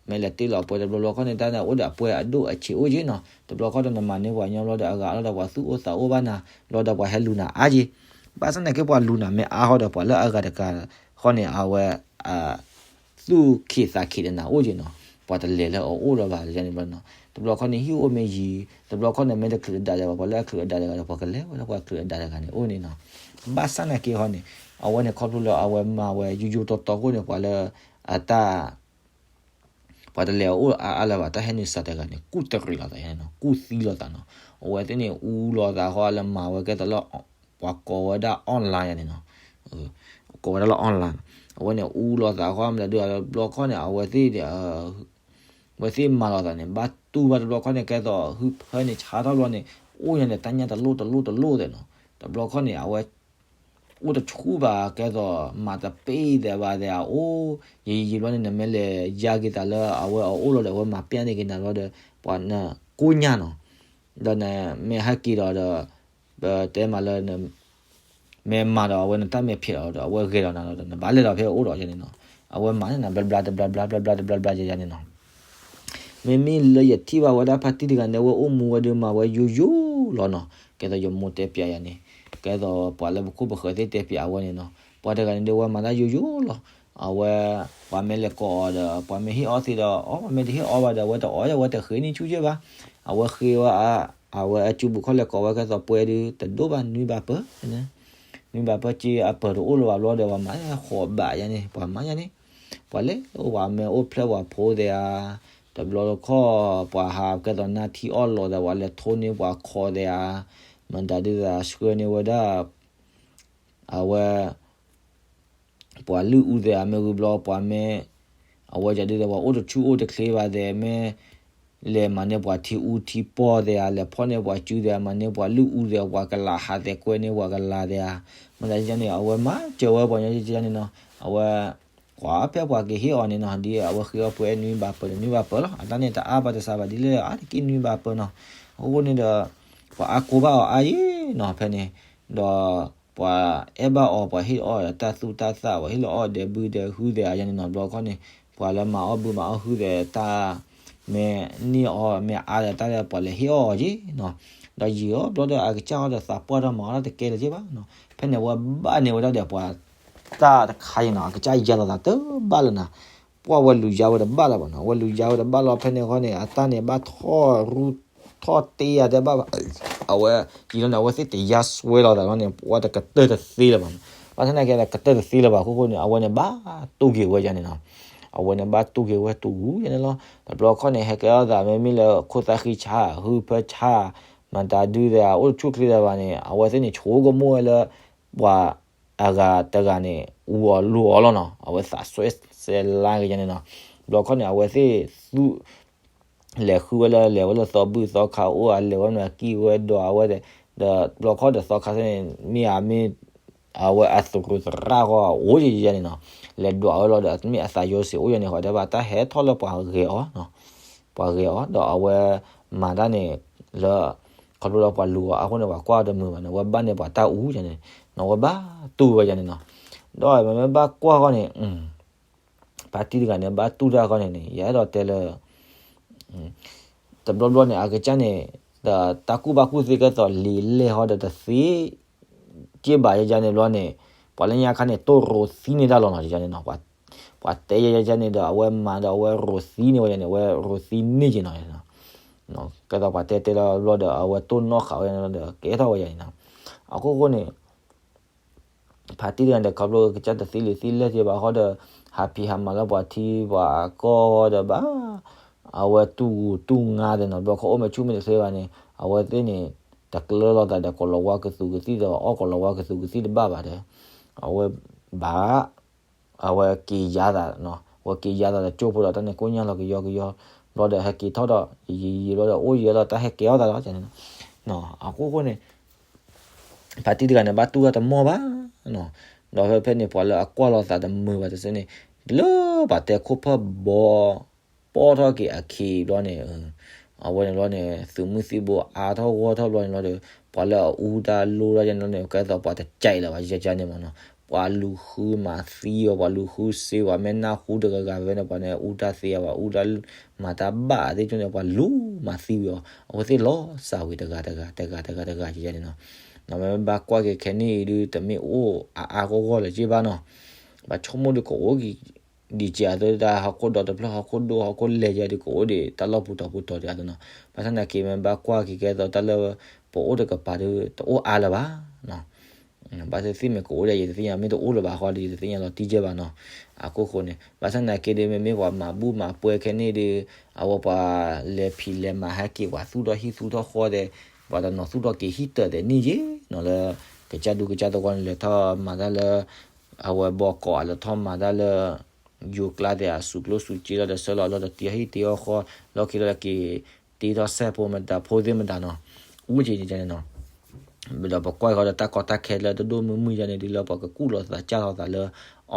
မ့ၢ်လဲၤတ့ၢ်လီၤပှဲၤတဘျီဘျီခီၣ်န့ၣ် တၢ်န့ၣ်အိၣ်ဒီးအပှဲၤအဒိၣ်အဆံးအိၣ်က့နီၤ. တဘျီခီၣ်ဒီးနမၤန့ၢ်ပှၤညီဘျီဒီးအဂၤအလီၢ်ဒီးပှၤသူၣ်အိၣ်သးအိၣ်ဘၣ်နၤ ဘျီဒီးပှၤဟဲလူၤနၤအါက့. ဘၣ်ဆၣ်သနာ်က့ပှၤလူၤနၤမ့ၢ်အါဃီဒီး ပှၤလၢအဂၤတဂၤဃီန့ၣ် အဝဲ သူၣ်ခံးသးခံးဒီးနၤအိၣ်က့နီၤ. ပှၤတလဲၤလၢအအိၣ်လီၤဘၣ်န့ၣ်ဘျီနီၤ. တဘျီခီၣ်န့ၣ်ဟံၣ်အိၣ်မ့ၢ်ယံၤ တဘျီခီၣ်န့ၣ်မ့ၢ်တချုးအဒးဒီး ပှၤလၢအချုးအဒးတဂၤဒီး ပှၤကလဲၤဝဲလၢပှၤချုးအဒးတဂၤန့ၣ်အိၣ်န့ၣ်နီၤ. ဘၣ်ဆၣ်သနာ်က့ဃီန့ၣ် အဝဲန့ၣ်ခီဖျိလၢအဝဲမၤဝဲယိယိတီတီဃိန့ၣ် ပှၤလၢအတၢ် ပှၤတလဲၤအအိၣ်အါအါလၢၤဘၣ် တၢ်ဟဲနုာ်စှၤတဂၤန့ၣ် ကူၣ်တရံးလိာ်သးယါန့ၣ်နီၤ ကူၣ်သံလိာ်သးနီၤ. အဝဲသ့ၣ်န့ၣ်အူလီၤသးဃီလၢမၤဝဲကဲသိးလၢ ပှၤကိးဝဲဒၣ် online ယါန့ၣ်နီၤ. ကိးဝဲဒၣ်လၢ online နီၤ. အဝဲန့ၣ်အူလီၤသးဃီမတၤဒုး တဘျီခီၣ်န့ၣ် အဝဲသ့ၣ် အဝဲသ့ၣ်မၤလိာ်သးန့ၣ် ဘၣ်တူၢ်ဘၣ်တဘျီခီၣ်န့ၣ် ကဲသိးဟုဖၢန့ၣ်ဆါထီၣ်ဘျီန့ၣ် အိၣ်ညါန့ၣ် တၢ်ညၣ်တလိၣ်တလိၣ်တလိၣ်သဲးနီၤ. တဘျီခီၣ်န့ၣ် အဝဲ အိၣ်တဆူၣ်ဘၣ် ကဲသိးမၤတပ့ၢ်သဲးဘၣ်သဲးအအိၣ် ယံာ်ယံာ်ဘျီန့ၣ် နမ့ၢ်လဲၤယါက့ၤသးလၢအဝဲအအိၣ်လီၤဒီး အဝဲမၤပျဲန့ၢ်က့ၤနၤဘျီဒီး ပှၤနကိးညါနီၤ. ဒီးနမ့ၢ်ဟဲက့ၤဒီးဒီး ပတဲမးလၢ မ့ၢ်မၤဒီးအဝဲနတၢ်မဲာ်ဖျဲးလီၤဒီး အဝဲဂဲၤဒီးနၤလီၤဒီး နဘၣ်လဲၤဒီးဖဲအအိၣ်ဒီးယါန့ၣ်နီၤ. အဝဲမၤန့ၢ်နၤဘျါဘျါတဘျါဘျါဘျါဘျါတဘျါဘျါယါန့ၣ်နီၤ. မ့မ့ၢ်လၢယထံၣ်ဘၣ်ဝဲဒၣ်ဖါတံၢ်တဂၤန့ၣ် အဝဲအိၣ်မူဝဲဒုးမၤဝဲယိယိလီၤနီၤ. ကဲသိးယမိၢ်တဲပျးယၤန့ၣ် ကဲသိးပှၤလၢပခိၣ်ပဃၢၤသ့ၣ်တဲပျးအဝဲန့ၣ်နီၤ. ပှၤတဂၤန့ၣ်ဒုးဝဲမၤတၢ်ယိယိလီၤ. အဝဲ ပှၤမ့ၢ်လဲၤကိးအီၤဒီး ပှၤမ့ၢ်ဟ့ၣ်အီသံးဒီး အီၣ် ပှၤမ့ၢ်တဟ့ၣ်အီဘၣ်ဒီး အဝဲတအီၣ် အဝဲတဃ့န့ၢ်ဆူၣ်က့ဘၣ်. အဝဲဃ့ဝဲ အဝဲအစုပူၤခီၣ်လဲၤကိးဝဲကဲသိးပှဲၤဒုး တဒိၣ်ဘၣ်နွံဘၣ်ပၢၢ် နွံဘၣ်ပၢၢ် က့အပၢၢ်တအိၣ်လၢၤဘၣ်ဘျီဒီး ပှၤမၤဃိးဘးယါန့ၣ် ပှၤမၤယါန့ၣ် ပှၤလဲၤအိၣ်ပှၤမ့ၢ်အိၣ်ဖျဲၣ်ပှၤဖိသ့ဧါ, တဘျီတခီၣ် ပှၤဟးကဲသိးနါထံအီၣ်လီၤသး ပှၤလဲၤထိန့ၢ်ပှၤခီသ့ဧါ, မတၤဒုးသးဆှၢန့ၢ်ဝဲဒၣ် အဝဲ ပှၤလုၢ်အူသ့ဧါ မ့ၢ်ဂ့ၤဘျီ ပှၤမ့ၢ် အဝဲဒုးသး ပှၤအိၣ်တဆူၣ်အိၣ်တချ့ဘၣ်သ့ၣ် မ့ၢ် လဲၤမၤန့ၢ်ပှၤထံအူထံပီၢ်သ့ဧါ, လဲၤဖီၣ်န့ၢ်ပှၤစုသ့ဧါ, မၤန့ၢ်ပှၤလုၢ်အူသ့ ပှၤကလးဟးသဲကွဲန့ၢ်ပှၤကလးသ့ဧါ, မတၤဒ်န့ၣ် အဝဲမၤစၢၤဝဲပှၤညီကန့ၣ်နီၤ, အဝဲ ကွၢ်ဖဲပှၤကဟ့ၣ်အီၤန့ၣ်နီၤ, ဒ်အဝဲဃ့အီၤပှဲၤနွံဘၣ်ပၢၢ် နွံဘၣ်ပၢၢ်လီၤ, အတၢ်န့ၣ်တအါဘၣ်တစှၤဘၣ်ဒ်လဲၣ် အါတက့ၢ်နွံဘၣ်ပၢၢ်နီၤ, အဃိန့ၣ်ဒီး ပှၤအါကိးဘၣ်အီၤအါယံၤနီၤ ဖဲန့ၣ်, ဒီး ပှၤအဲၣ်ဘၣ်အီၤ ပှၤဟ့ၣ်အီၤတၢ်သူၣ်တၢ်သၣ် ပှၤဟ့ၣ်လီၤအီၤဒဲးဘုဒဲးဟုသဲးယါန့ၣ်နီၤ, တဘျီခီန့ၣ် ပှၤလၢမၤအီၣ်ဘုမၤအီၣ်ဟုသဲး တၢ် မ့ၢ်န့ၢ်အီၤ မ့ၢ်အါဒီးတၢ်ဒီး ပှၤလဲၤဟ့ၣ်အီၤအီၤက့ၤနီၤ, ဒီးယံာ်အီၤဘျီဒီး အကစၢ်အီၤဒီးသးပှၢ်ထီၣ်မၤအီၤတၢ်တကဲလၢၤက့ၤဘၣ်နီၤ, ဖဲန့ၣ် အဝဲဘၣ်န့ၢ်ဝဲဒၣ်ဒီးပှၤ တၢ်တခါအံၤနီၤ, အကစၢ်ယါလီၤသးတဘၣ်လၢၤနီၤ, ပှၤဝဲလူၤယါဝဲတဘၣ်လၢၤဘၣ်နီၤ, အဝဲလူၤယါဝဲတဘၣ်လီၤ ဖဲန့ၣ်ခီန့ၣ် အတၢ်န့ၣ်ဘၣ်ထီၣ်ရူၢ်ထီၣ်တ့ယါတဲဘၣ်ဘၣ်, အဝဲ ယံာ်လီၤန့ၣ် အဝဲသ့ၣ်တယါစွဲလီၤသးလီၤန့ၣ် ပှၤတကတၢၢ်တသ့လၢၤဘၣ်နီၤ, ဘၣ်ဆၣ်သနာ်က့ဒီး ကတၢၢ်တသ့လၢၤဘၣ်အဃိန့ၣ် အဝဲန့ၣ်ဘၣ်တူၢ်က့ၤဝဲယါန့ၣ်နီၤ, အဝဲန့ၣ်ဘၣ်တူၢ်က့ၤဝဲတူၢ်ဝူယါန့ၣ်လီၤ, တဘျီခီန့ၣ် ဟဲကဲထီၣ်သးမ့မ့ၢ်လၢခိၣ်သၣ်ဃံဆါ ဟုဖၢဆါ မတၤဒုသ့ၣ် အိၣ်တဆူၣ်ချ့သ့ၣ်ဘၣ်န့ၣ် အဝဲသ့ၣ်န့ၣ် ဆိကမိၣ်ဝဲလၢ ပှၤအဂၤတဂၤန့ၣ် အူအီၤလိၤအီၤလီၤနီၤ, အဝဲသးစွဲစဲလါက့ၤယါန့ၣ်နီၤ, တဘျီခီန့ၣ် အဝဲသ့ၣ်သူၣ် လဲၤဃုဝဲလၢ လဲၤဝဲလၢသီဘူၣ်သီခါအိၣ်ဧါ, လဲၤဝဲမ့ၢ်ကံၣ်ဝဲဒိးအဝဲသ့ၣ်, ဒီးတဘျီခီဒီးသီခါသ့ၣ်န့ၣ် မ့ၢ်ဧါမ့ၢ် အဝဲအသရူးသရၣ်ဃီအိၣ်ယဲယဲန့ၣ်နီၤ, လဲၤဒွးဝဲလီၤဒီး မ့ၢ်အသးယိစ့ၣ်အိၣ်ယဲန့ၣ် ဃီတဲဘၣ်တၢ်ဟဲထီၣ်လၢပှၤဂဲၤအီၤနီၤ, ပှၤဂဲၤအီၤ ဒီးအဝဲမၤတၢ်န့ၣ် လၢ ခီဖျိလၢပှၤလူၤအီၤအဃိန့ၣ် ပှၤကွၢ်တမုာ်ဘၣ်န့ၣ် အဝဲဘၣ်န့ၢ်ပှၤတၢ်အူယဲန့ၣ်နီၤ, အဝဲဘၣ်တူၢ်ဝဲယဲန့ၣ်နီၤ, ဒီးမ့မ့ၢ်ဘၣ်ကွၢ်ဃီန့ၣ် ဖါတံၢ်တဂၤန့ၣ် ဘၣ်တူၢ်တၢ်ဃီန့ၣ်န့ၣ် ယအဲၣ်ဒိးတဲလၢ တဘျီဘျီန့ၣ် အကစၢ်န့ၣ် ဒီးတၢ်ကူၣ်ဘၣ်ကူၣ်သ့ကဲသိးလံာ်လဲၢ်ဟီဒီးတသ့ က့ၢ်ဘၣ်ယဲယဲန့ၣ်ဘျီန့ၣ် ပှၤလၢညါခါန့ၣ် တိၢ်ရိသံန့ၢ်တၢ်လီၤနီၤ ယဲန့ၣ်နီၤ, ပှၤတဲယဲယဲန့ၣ်ဒီး အဝဲမၤဒီးအဝဲရိသံန့ၢ်ဝဲယဲန့ၣ် အဝဲရိသံန့ၢ်က့ၤနီၤ, ကဲသိးပှၤတဲတဲလီၤဘျီဒီး အဝဲတိၢ်နီၣ်ဃာ်ဝဲယဲန့ၣ်ဒီး ကဲထီၣ်ဝဲယဲန့ၣ်နီၤ, အခိၣ်ဃိန့ၣ် ဖါတံၢ်တဂၤန့ၣ် ခီဖျိကစၢ်တသ့လံာ်သ့လဲၢ်က့ၤဘၣ်ဃီဒီး ဟးဖံးဟးမၤလၢပှၤထံပှၤကီၢ်ဃီဒီးဘၣ် အဝဲတူၢ်ဂူာ်တူၢ်ငါသ့ၣ်နီၤ, ဘျီခီအိၣ်မ့ၢ်ဆူၣ်မ့ၢ်တသ့ဘၣ်န့ၣ် အဝဲသ့ၣ်န့ၣ် တကျၢၤလိာ်သးဒီးကိးလီၤဝါကသူးကသံၣ်ဒီး အီၣ်ကိးလီၤဝါကသူးကသံၣ်တဘၣ်ဘၣ်ဒီး အဝဲဘၣ် အဝဲက့ၤယါသး, အဝဲက့ၤယါသးဒီးကၠိဖိဒီးတၢ်န့ၣ်ကိၣ်ညါလီၤကယီကယီ, ဘျီဒီးဟဲက့ၤထီၣ်ဒီး ယံာ်ယံာ်ယံာ်ဘျီဒီး အိၣ်ယံာ်လီၤတၢ်ဟဲက့ၤအီၣ်သးလီၤန့ၣ်, အဃိဃိန့ၣ် ဖါတံၢ်တဂၤန့ၣ် ဘၣ်တူၢ်တၢ်တမီၢ်ဘၣ်နီၤ, ဒီးဖဲဖဲန့ၣ် ပှၤလၢအကွၢ်လိာ်သးတမုာ်ဘၣ်တစဲးန့ၣ် လၢပှၤတဲခိၣ်ဖၢၣ်ဘီ ပီၣ်ထီၣ်က့ၤအခ့ဘျီန့ၣ် အဝဲန့ၣ်ဘျီန့ၣ် သုးမုၢ်သံၣ်ဘိအါထီၣ်ဂီၢ်ထီၣ်ဘျီန့ၣ်လီၤဒီး ပှၤလၢအအူတၢ်လိၣ်တၢ်ယဲန့ၣ်လီၤန့ၣ် ကဲသိးပှၤတကဲလၢၤဘၣ်ယဲန့ၣ်မနီၤ, ပှၤလူၤဃုမၤသံအီၤ ပှၤလူၤဃုစ့ဝဲ မ့ၢ်နၢ်ဟူတဂၤဂၤဝဲန့ၣ် ပှၤန့ၣ်အူတၢ်သ့အီၤ ပှၤအူတၢ်မၤတၢ်ဘၣ်သ့ၣ်ကၠိန့ၣ် ပှၤလူၤမၤသံဝံၤအီၤ အဝဲသ့ၣ်လီၤစၢ်ဝံၤတဂၤတဂၤ တဂၤတဂၤတဂၤယဲန့ၣ်နီၤ, မ့ၢ်ဘၣ်ကွၢ်က့ၤခဲန့ၣ်အံၤဒုး တမ့ၢ်အိၣ်အါအါဂီၢ်ဂီၢ်လၢၤက့ဘၣ်နီၤ, ဘၣ်ဆိကမိၣ်ဒုးကအိၣ်က့ၤ ဒံးက့ၤအသိးတၢ်ဟီၣ်ခိၣ်ဒီတဖျၢၣ် ဟီၣ်ခိၣ်ဒိၣ်ဟီၣ်ခိၣ်လဲၢ်ယဲဒုးကအိၣ်ဒံးတၢ်လီၢ်ပူၤတီၤပူၤတီၤဒံးအသိးနီၤ, ဘၣ်ဆၣ်သနာ်က့မ့ၢ်ဘၣ်ကွၢ်က့ၤကဲသိးတၢ်လၢပအိၣ်တကပၤဒုးတအိၣ်အါလၢၤဘၣ်နီၤ, ဘၣ်သ့ၣ်သ့ၣ်မ့ၢ်ကအိၣ်ဒံးယတသ့ၣ်ညါ မ့ၢ်တအိၣ်လၢၤဘၣ်ဃီဒီး ယတသ့ၣ်ညါလီၤတံၢ်ကဲဘၣ်နီၤ, အခိၣ်ဃိန့ၣ် ဘၣ်ဆၣ်သနာ်က့ဒုး မ့မ့ၢ်ပှၤမၤဘူၣ်မၤပှဲၤခဲန့ၣ်ဒုး အဝဲပှၤလဲၤဖံးလဲၤမၤဟဲက့ၤ ပှၤသူၣ်ထီၣ်ဟံၣ်သူၣ်ထီၣ်ဃီဒီး ပှၤတနီၤသူၣ်ထီၣ်က့ၤဟံၣ်တၢၢ်သဲးန့ၣ်ယဲနီၤ လၢ ကစၢ်ဒူကစၢ်သဝီန့ၣ် လဲၤထီၣ်မၤတၢ်လၢ အဝဲဘီကီး လဲၤထီၣ်မၤတၢ်လၢ ယိၤကျါသဲးအစူးကျိၣ်စူးစ့လီၤဒီး ဆၢလီၤအလီၢ်ဒီးတ့ဟံၣ်တ့အီၣ်ဃီ လီၢ်ခံလီၤဒီးက့ၤ တ့ထီၣ်စဲးဖိမတၤ ဖိသ့ၣ်မတၤနီၤ အိၣ်က့ၤန့ၣ်န့ၣ်နီၤ, ဒီးပကွၢ်ဃီဒီးတၢ်ကီတၢ်ခဲလၢတဒိၣ်မုၢ်မုၢ်ယါန့ၣ်ဒုး လၢပှၤကကူၣ်လိာ်သးကၢ်လိာ်သးလၢ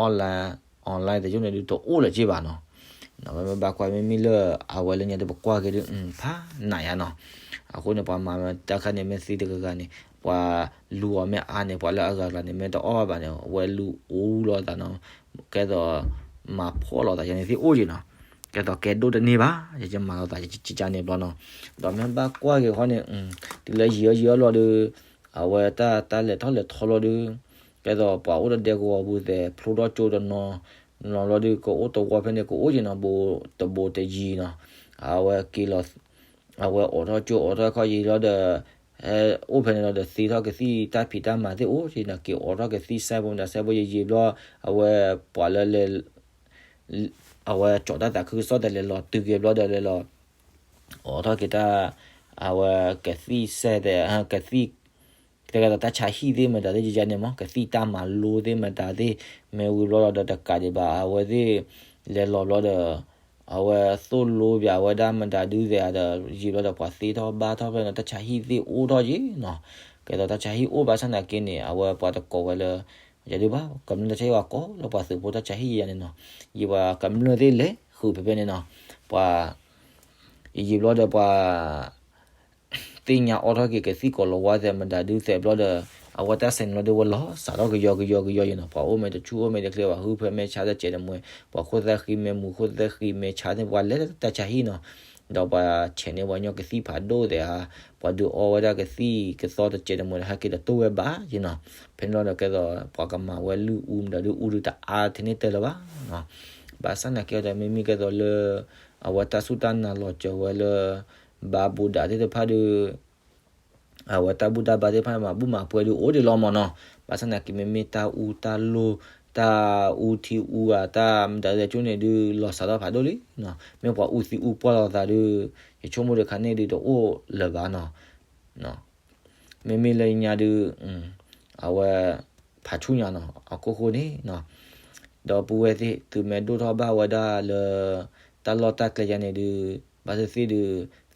online online သ့ၣ်ကၠိန့ၣ်ဒုး တအိၣ်လၢၤက့ဘၣ်နီၤ, မ့မ့ၢ်ဘၣ်ကွၢ်မ့မ့ၢ်လၢ အဝဲလၢညါဒုးပကွၢ်က့ၤဒုး ဖးနးယါနီၤ, အဃိန့ၣ် ပှၤမၤတၢ်ခါန့ၣ် မ့ၢ်သ့တဂၤဂၤန့ၣ် ပှၤလူၤအီၤမ့ၢ်အါန့ၣ် ပှၤလၢအဂၤဂၤန့ၣ် မ့ၢ်တအီၣ်ဘၣ်ဘၣ်န့ၣ် အဝဲလူၤအူလီၤသးနီၤ, ကဲသိး မၤဖှီၣ်လိာ်သးယါန့ၣ်သ့ၣ်အိၣ်က့နီၤ, ကဲသိးကဲဒိၣ်တန့ၢ်ဘၣ် ယကမၤလိာ်သးယကန့ၣ်ဘျီနီၤ, ဒီးမ့ၢ်ဘၣ်ကွၢ်က့ၤဃီန့ၣ် တုၤလၢယံာ်အီၤယံာ်အီၤလီၤဒုး အဝဲတၢ်တၢ်လဲၤထီၣ်လဲၤထီလီၤဒုး ကဲသိးပှၤအိၣ်တဒဲကဝီၤပူၤသဲး ဖျိထီၣ်ကၠိတနီၤ နီၤလီၤဒုး ကအိၣ်တဝီဖဲန့ၣ် ကအိၣ်က့နီၤ ဘိးတဘိးတယံၤနီၤ, အဝဲက့ၤလီၤ အဝဲအိးထီၣ်ကၠိအိးထီၣ်ခီယံာ်လီၤဒီး ဟဲအိၣ်ဖဲန့ၣ်လီၤဒီး သ့ထီၣ်ကသံၣ်တၢ်ဖံးတၢ်မၤသ့ၣ်အိၣ်က့နီၤ, က့ၤအိးထီၣ်ကသံၣ်စဲးဖိမတၤစဲးဖိယံာ်ယံာ်ဘျီ အဝဲပှၤလၢလဲၤ အဝဲကၠီၤတၢ်သးခုကစီၣ်သဲးလဲၤလီၤတုၤက့ၤဘျီဒီးလဲၤလီၤ အိးထီၣ်က့ၤတၢ် အဝဲကသံၣ်စဲးသဲး ကသံၣ် တဂၤဒီးတၢ်ဆါဟံၣ်သ့ၣ်မတၤသ့ၣ်ယါန့ၣ်မး ကသံၣ်တၢ်မၤလိသ့ၣ်မတၤသ့ၣ် မ့ၢ်ဝံၤဘျီဒီးတကးဒံးဘၣ် အဝဲသ့ၣ်လဲၤလီၤဘျီဒီး အဝဲသိၣ်လိပၠးဝဲဒၣ်မတၤဒုးသဲးဒီး ယံာ်ဘျီဒီးပှၤသ့ထီၣ်ဘၣ်ထီၣ်ဖဲန့ၣ် တၢ်ဆါဟံၣ်သ့ၣ်အိၣ်ထီၣ်ယံၤနီၤ, ကဲသိးတၢ်ဆါဟံၣ်အိၣ်ဘၣ်ဆၣ်သနာ်က့န့ၣ် အဝဲပှၤတကိးဝဲလၢ ယဒုးဘၣ် ကမျၢၢ်တၢ်ဆါဟံၣ်ဝဲကိးလၢပှၤသုးဖိတၢ်ဆါဟံၣ်ယါန့ၣ်နီၤ, ယပှၤကမျၢၢ်သ့ၣ်လဲၤဃုာ်ဖဲဖဲန့ၣ်နီၤ, ပှၤ ယံာ်ယံာ်ဘျီဒီးပှၤ သ့ၣ်ညါအိးထီၣ်က့ၤကသံၣ်ကိးလီၤဝါသဲးမတၤဒုးသဲးဘျီဒီး အဝဲတၢ်စဲးန့ၣ်လီၤဒုးဝဲလီၤစးထီၣ်ကယီကယီကယီယံၤနီၤ, ပှၤအိၣ်မ့ၢ်တဆူၣ်အိၣ်မ့ၢ်တချ့ ပှၤဟုဖၢမ့ၢ်ဆါတစဲးတမှဲၤ ပှၤခိၣ်သၣ်ဃံမ့ၢ်မူၤ ခိၣ်သၣ်ဃံမ့ၢ်ဆါသ့ၣ် ပှၤလဲၤတၢ်ဆါဟံၣ်နီၤ, ဒီးပှၤဆဲးန့ၢ်ပှၤညီကသံၣ်ဖးဒိၣ်သဲးဧါ, ပှၤဒုးအီဝဲဒၣ်ကသံၣ်ကသီတစဲးတမှဲၤဒီး ဟဲက့ၤတတိၢ်ဝဲဘၣ်ယံၤနီၤ, ဖဲန့ၣ်လီၤဒီးကဲသိး ပှၤကမၤဝဲလုၢ်အူမတၤဒုးအူဒုးတအါထဲန့ၣ်တၢ်လၢၤဘၣ်နီၤ, ဘၣ်ဆၣ်သနာ်က့ဒီး မ့မ့ၢ်ကဲသိးလၢ အဝဲတၢ်စူၢ်တၢ်နာ်လီၤစၢၤဝဲလၢ ဘါဘူးဒးသ့ၣ်တဖၣ်ဒီး အဝဲတၢ်ဘူၣ်တၢ်ဘါသ့ၣ်တဖၣ်မၤဘူၣ်မၤပှဲၤဒုးအိၣ်ဒံးလီၤမးနီၤ, ဘၣ်ဆၣ်သနာ်က့ မ့မ့ၢ်တၢ်အူတၢ်လိၣ် တၢ်အူထံအူဧါ တၢ်မတၤသ့ၣ်ကၠိန့ၣ်ဒုး လီၤစးထီၣ်ဖးဒိၣ်လံနီၤ, မ့ၢ်ပှၤအူသံအူပှၢ်လိာ်သးဒုး ယဆိကမိၣ်ဒီးခါန့ၣ်ဒုးတအိၣ်လၢၤဘၣ်နီၤ မ့မ့ၢ်လၢညါဒုး အဝဲ ဖးဆူၣ်ညါနီၤ အခိၣ်ဃိန့ၣ်နီၤ, ဒီပုၢ်ဝဲၢ်သ့ၣ် သုမ့ၢ်ဒိၣ်ထီၣ်ဘၣ်ဝဲဒၣ်လၢ တၢ်လီၢ်တၢ်ကျဲယါန့ၣ်ဒုး ဘၣ်သ့ၣ်သ့ၣ်ဒုး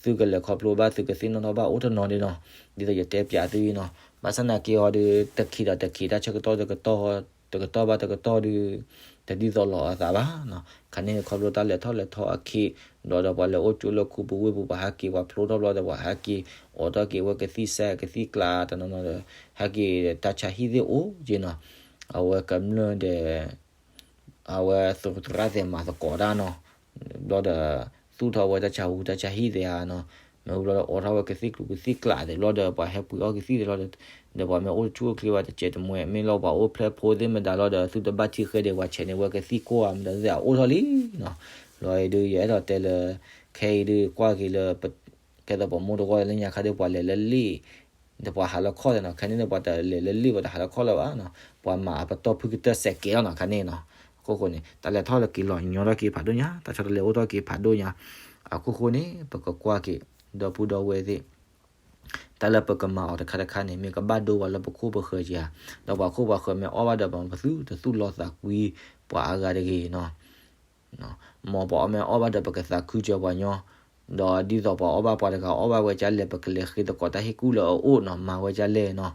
သုကလဲၤခီဖျိဘၣ် သုကသ့ၣ်နီၣ်ထီၣ်ဘၣ်အိၣ်တနီၤဒုးနီၤ, ဒ်သိးယတဲပၠးသုအံၤနီၤ, ဘၣ်ဆၣ်သနာ်က့အီၤဒီး တခံးဒီးတခံး တၢ်ဆၢကတီၢ်တကတီၢ်, တကတီၢ်ဘၣ်တကတီၢ်ဒီး တဒ်သိးလိာ်အသးဘၣ်နီၤ. ခါန့ၣ်ခီဖျိတၢ်လဲၤထီၣ်လဲၤထီအခံ, ဒီးဒီးပှၤလဲၤအိၣ်ကၠိလၢခူပူၤဝ့ၢ်ပူၤ ပှၤဟဲက့ၤ ပှၤဖျိထီၣ်ဘျီဒီး ပှၤဟဲက့ၤ အိးထီၣ်က့ၤဝဲကသံၣ်စဲကသံၣ်ကျါတနီၤနီၤဒီး ဟဲက့ၤတၢ်ဆါဟံၣ်သ့ၣ်အိၣ်က့နီၤ. အဝဲကမျၢၢ်ဒီး အဝဲသရၣ်သဲးမၤသကိးတၢ်နီၤ, ဘျီဒီး သူၣ်ထီၣ်ဝဲတၢ်ဆါဟူတၢ်ဆါဟံၣ်သ့ဧါနီၤ, မ့ၢ်ဘျီဒီးအိးထီၣ်ဝဲကသံၣ်ကျူၤကသံၣ်ကျါသ့ၣ်ဘျီဒီး ပှၤဟဲပှ့ၤအီၣ်ကသံၣ်သ့ၣ်လီၤဒီး ဒီးပှၤမ့ၢ်အိၣ်တဆူၣ်အိၣ်ချ့ဘၣ်တစဲးတမှဲး မ့ၢ်လီၤပှၤအိၣ်ဖျဲၣ်ဖိသ့ၣ်မတၤလီၤဒီး သုတဘၣ်ထံၣ်ဃဲဒီး ပှၤဆဲးန့ၢ်ဝဲကသံၣ်ကိၢ်ဧါ မတၤသ့ၣ်အအိၣ်ထီၣ်လံနီၤ. လီၤအံၤဒုး ယအဲၣ်ဒိးတဲလၢ ခဲအံၤဒုးကွၢ်က့ၤလၢ ကဲသိးပမိၢ်တဂီၢ်လၢညါခါဒီး ပှၤလဲၤလၢလ့ၣ် ဒီးပှၤဟးလၢခီၣ်သ့ၣ်နီၤ, ခါန့ၣ်ဒီး ပှၤတလဲၤလၢလ့ၣ် ပှၤတဟးလၢခီၣ်လၢၤဘၣ်နီၤ, ပှၤမၤအပတီၢ်ဖုၣ်ကတၢၢ်စဲးကဲလီၤနီၤ, ခါန့ၣ်နီၤ. အခိၣ်ဃိန့ၣ် တၢ်လဲၤထီၣ်လဲၤက့ၤလီၤညီထီၣ်က့ၤဖးဒိၣ်ညါ, တၢ်ဆီတလဲအိၣ်ထီၣ်က့ၤဖးဒိၣ်ညါ, အခိၣ်ဃိန့ၣ် ပကကွၢ်က့ၤ ဒီပုၢ်ဒီဝဲၢ်သ့ၣ် တၢ်လၢပကမၤအီၤတခါတခါန့ၣ် မ့ၢ်ကဘၣ်ဒိပှၤလၢပခိၣ်ပဃၢၤဧါ, ဒီးပှၤခိၣ်ပှၤဃၢၤမ့ၢ်အီၣ်ဘၣ်ဒီး ပှၤမၤပသူတသူၣ်လီသးကွံပှၤအဂၤတဂ့ၤနီၤ. မ်ပှၤအီၣ်မ့ၢ်အီၣ်ဘၣ်ဒီး ပကသးခုစၢၤပှၤညီ, ဒီးဒ်သိးပှၤအီၣ်ဘၣ်ပှၤတဂၤအီၣ်ဘၣ်ဝဲဒ်လဲၣ် ပကလဲၤဃ့သကိးတၢ်ဟ့ၣ်ကူၣ်လၢအအိၣ်နီၤ, မၤဝဲဒ်လဲၣ်နီၤ.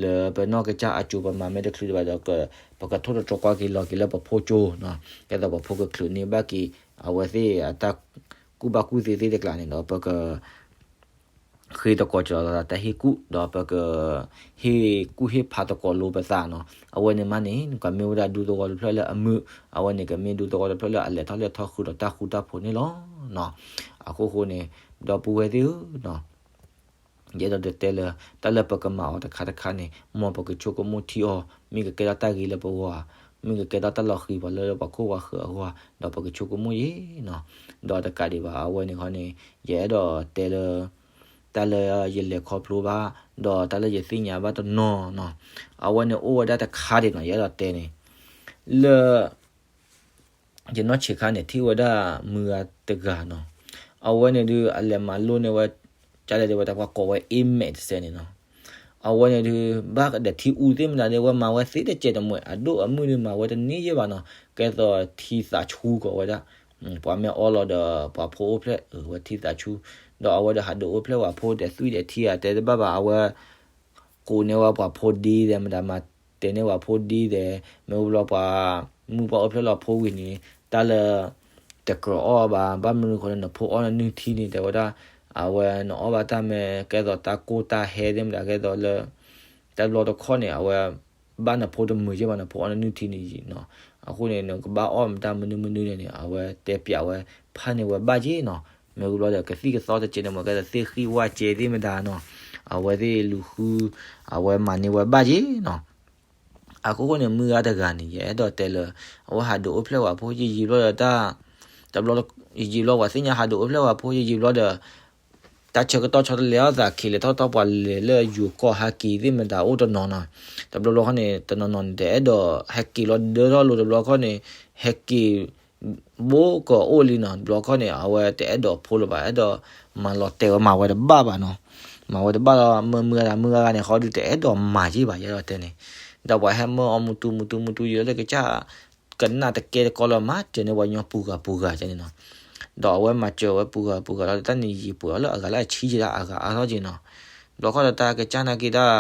လၢပနီၢ်ကစၢ်အစိၤပမၤမ့ၢ်တချုးဒံးဘၣ်ဒီး ပကထိၣ်သတြီၤကွၢ်က့ၤလီၤက့ၤလၢပဖိကၠိနီၤ, ကဲသိးပဖိကချုးန့ၢ်ဘၣ်က့ၤ အဝဲသ့ၣ်အတၢ်ကူၣ်ဘၣ်ကူၣ်သ့သ့ၣ်တကျါန့ၣ်ဒီး ပက ဃ့သကိးကဒီးတၢ်ဟ့ၣ်ကူၣ် ဒီးပက ဟ့ၣ်ကူၣ်ဟ့ၣ်ဖးသကိးလိာ်ပသးနီၤ. အဝဲန့ၣ်မးန့ၣ် ကမ့ၢ်ဝဲဒၣ်ဒူသဝီတဖျၢၣ်လၢအမုာ်, အဝဲန့ၣ်ကမ့ၢ်ဒူသဝီတဖျၢၣ်လၢအလဲၤထီၣ်လဲၤထီဃုာ်ဒီးတၢ်ဃူတၢ်ဖိးန့ၣ်လီၤ. အခိၣ်ဃိန့ၣ် ဒီပုၢ်ဝဲၢ်သ့ၣ်ဧၢ, ယအဲၣ်ဒိးတဲလၢ တၢ်လၢပကမၤအီၤတခါတခါန့ၣ် မ်ပကဆိကမိၣ်ထံအီၤ, မ့ၢ်ကကဲထီၣ်တၢ်ဂ့ၤလၢပဂီၢ်ဧါ, မ့ၢ်ကကဲထီၣ်တၢ်လီၤဃံၤပှၤလၢပှၤခိၣ်ပှၤဃၢၤအဂီၢ်ဧါ, ဒီးပကဆိကမိၣ်ယဲနီၤ. ဒီးတကးဒံးဘၣ် အဝဲန့ၣ်ခီန့ၣ် ယအဲၣ်ဒိးတဲလၢ တၢ်လၢယလဲၤခီဖျိဘၣ်, ဒီးတၢ်လၢယသ့ၣ်ညါဘၣ်တနီၤနီၤ, အဝဲန့ၣ်အိၣ်ဝဲဒၣ်တခါဒံးနီၤ, ယအဲၣ်ဒိးတဲန့ၣ် လၢ ယနီၢ်ဆံးခါန့ၣ် ထံၣ်ဝဲဒၣ်မုၢ်ဂၤတဂၤနီၤ. အဝဲန့ၣ်ဒုး အလဲၤမၤလိန့ၢ်ဝဲ ကလဲၣ်ဒ်ဝဲတၢ်ပှၤကိးဝဲ A-math တစဲးန့ၣ်နီၤ. အဝဲန့ၣ်ဒုး ဘၣ်ဒီးထံအူသ့ၣ်မတၤဒ်ဝဲမၤဝဲသ့တစဲးတမှဲး အဒိၣ်အမုၢ်ဒုးမၤဝဲတန့ၢ်ယဲၢ်ဘၣ်နီၤ. ကဲသိးထံသးဆူကိးဝဲဒၣ်, ပှၤမ့ၢ်အီလီၤဒီး ပှၤဖိအိၣ်ဖျဲၣ် အဝဲထံသးဆူ, ဒီးအဝဲဒီးဟးဒုးအိၣ်ဖျဲၣ်ပှၤဖိဒီးသွံၣ်ဒီးထံဧါ တဲတဘၣ်ဘၣ် အဝဲ ကိးန့ၢ်ဝဲပှၤဖိဒ်ဒီး မတၤမၤတဲန့ၢ်ပှၤဖိဒ်ဒီး မ့ၢ်အိၣ်ဘျီပှၤ မုၢ်ပှၢ်အိၣ်ဖျဲၣ်လီၤဖိဝံၤန့ၣ် တၢ်လၢ တကြၢးအီၣ်ဘၣ် ဘၣ်မနုၤဃိလၢ နဖိအီၣ်နနုၢ်ထံန့ၣ် တဲဝဲဒၣ် အဝဲနအီၣ်ဘၣ်တၢ်မ့ၢ် ကဲသိးတၢ်ကိၢ်တၢ်ဟဲသ့ၣ်မတၤ ကဲသိးလၢ တၢ်ဘျီတခီၣ်န့ၣ် အဝဲ ဘၣ်နဖိတမုာ်ယဲၢ်ဘၣ် နဖိအီၣ်နနုၢ်ထံန့ၣ်နီၤ. အဃိန့ၣ် နကဘၣ်အီၣ်မတၢ်မနုၤမနုၤန့ၣ်န့ၣ် အဝဲတဲပျးဝဲ ဖးန့ၢ်ဝဲဘၣ်က့နီၤ. မ့ၢ်ဝံၤဘျီဒီး ကသံၣ်ကသီတကဲးန့ၣ် မ့ၢ်ကဲသိးသ့ၣ်ဃံၣ်ဝၣ်ကဲသ့ၣ်မတၤနီၤ အဝဲသ့ၣ်လူၤဃု အဝဲမၤန့ၢ်ဝဲဘၣ်က့နီၤ. အခိၣ်ဃိန့ၣ် မုၢ်ဂၤတဂၤန့ၣ် ယအဲၣ်ဒိးတဲလၢ အဝဲဟးဒုးအိၣ်ဖျဲၣ်ပှၤဖိ ယံာ်ယံာ်ဘျီဒီးတၢ် တဘျီ ယံာ်ယံာ်ဘျီ ပှၤသ့ၣ်ညါဟးဒုးအိၣ်ဖျဲၣ်ပှၤဖိ ယံာ်ယံာ်ဘျီဒီး တၢ်ဆၢကတီၢ်ဆီတလဲအီၤသး ခံးလဲၤထီၣ်ထီၣ် ပှၤလဲၤလၢယိၤကီၢ်ဟဲက့ၤသ့ၣ်မတၤအိၣ်တနီၤနီၤ. တဘျီဘျီခီန့ၣ် တနီၤနီၤန့ၣ် တအဲၣ်ဒိးဟဲက့ၤလီၤဒၢထီၣ်လိၤ တဘျီခီန့ၣ် ဟဲက့ၤ ဘိကအိၣ်လံနီၤ. တဘျီခီန့ၣ် အဝဲတအဲၣ်ဒိးဖိလၢၤဘၣ် အဲၣ်ဒိးမၤလီၤတဲာ်ဝဲ မၤဝဲတဘၣ်ဘၣ်နီၤ. မၤဝဲတဘၣ်လီၤ မုၢ်မုၢ်ဂၤ မုၢ်ဂၤဂၤန့ၣ် ဃီဒုးတအဲၣ်ဒိးမၤယ့ၢ်ဘၣ် ယအဲၣ်ဒိးတဲန့ၣ်. ဒီးပှၤဟဲမၢအီၤမုၢ်တူမုၢ်တူမုၢ်တူ ယံာ်လၢကစၢ် ကနၣ်တကဲတကီလၢ မၤစၢၤန့ၢ်ပှၤညီပူၤဂၤပူၤဂၤန့ၣ်နီၤ. ဒီးအဝဲမၤစၢၤဝဲပူၤဂၤပူၤဂၤလီၤ တၢ်န့ၣ်ယံာ်ပှဲၤအီၤလၢအဂၤလၢအဆံးက့ဒၣ် အဂၤအါထီၣ်က့နီၤ. ဘျီခီဒီးတၢ်ကစၢ်နာ်က့တၢ်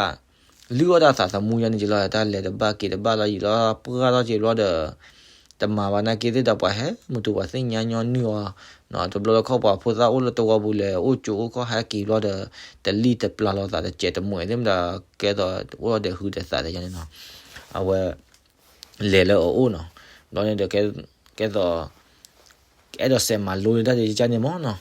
လုၢ်အီၣ်တၢ်သးသမူယါန့ၣ်က့လီၤ တၢ်လဲၤတဘၣ်က့ၤတဘၣ်လီၤ ယံာ်လီၤပှၢ်ထီၣ်က့ဘျီဒီး တမၤဘၣ်နာ်က့သ့ၣ်ဒီး ပှၤဟဲမုၢ်တူပှၤသ့ၣ်ညါညီနုၢ်အီၤ တဘျီလၢခီပှၤဖိသၣ်အိၣ်လၢသဝီပူၤလဲၤအိၣ်ကၠိအိၣ်ကီၢ်ဟဲက့ၤဘျီဒီး တလံၣ်တပျၢ်လီၤသးတစဲးတမှဲးသ့ၣ်မတၤ ကဲသိးအိၣ်ဒီးဟုးဒီးသးတယါန့ၣ်နီၤ. အဝဲ လဲၤလၢအအိၣ်နီၤ. ဘျီန့ၣ်ဒီး ကဲသိး အဲၣ်ဒိးစဲးမၤလိန့ၢ်တၢ်ဒ်ကစၢ်န့ၣ်မ့ၢ်နီၤ.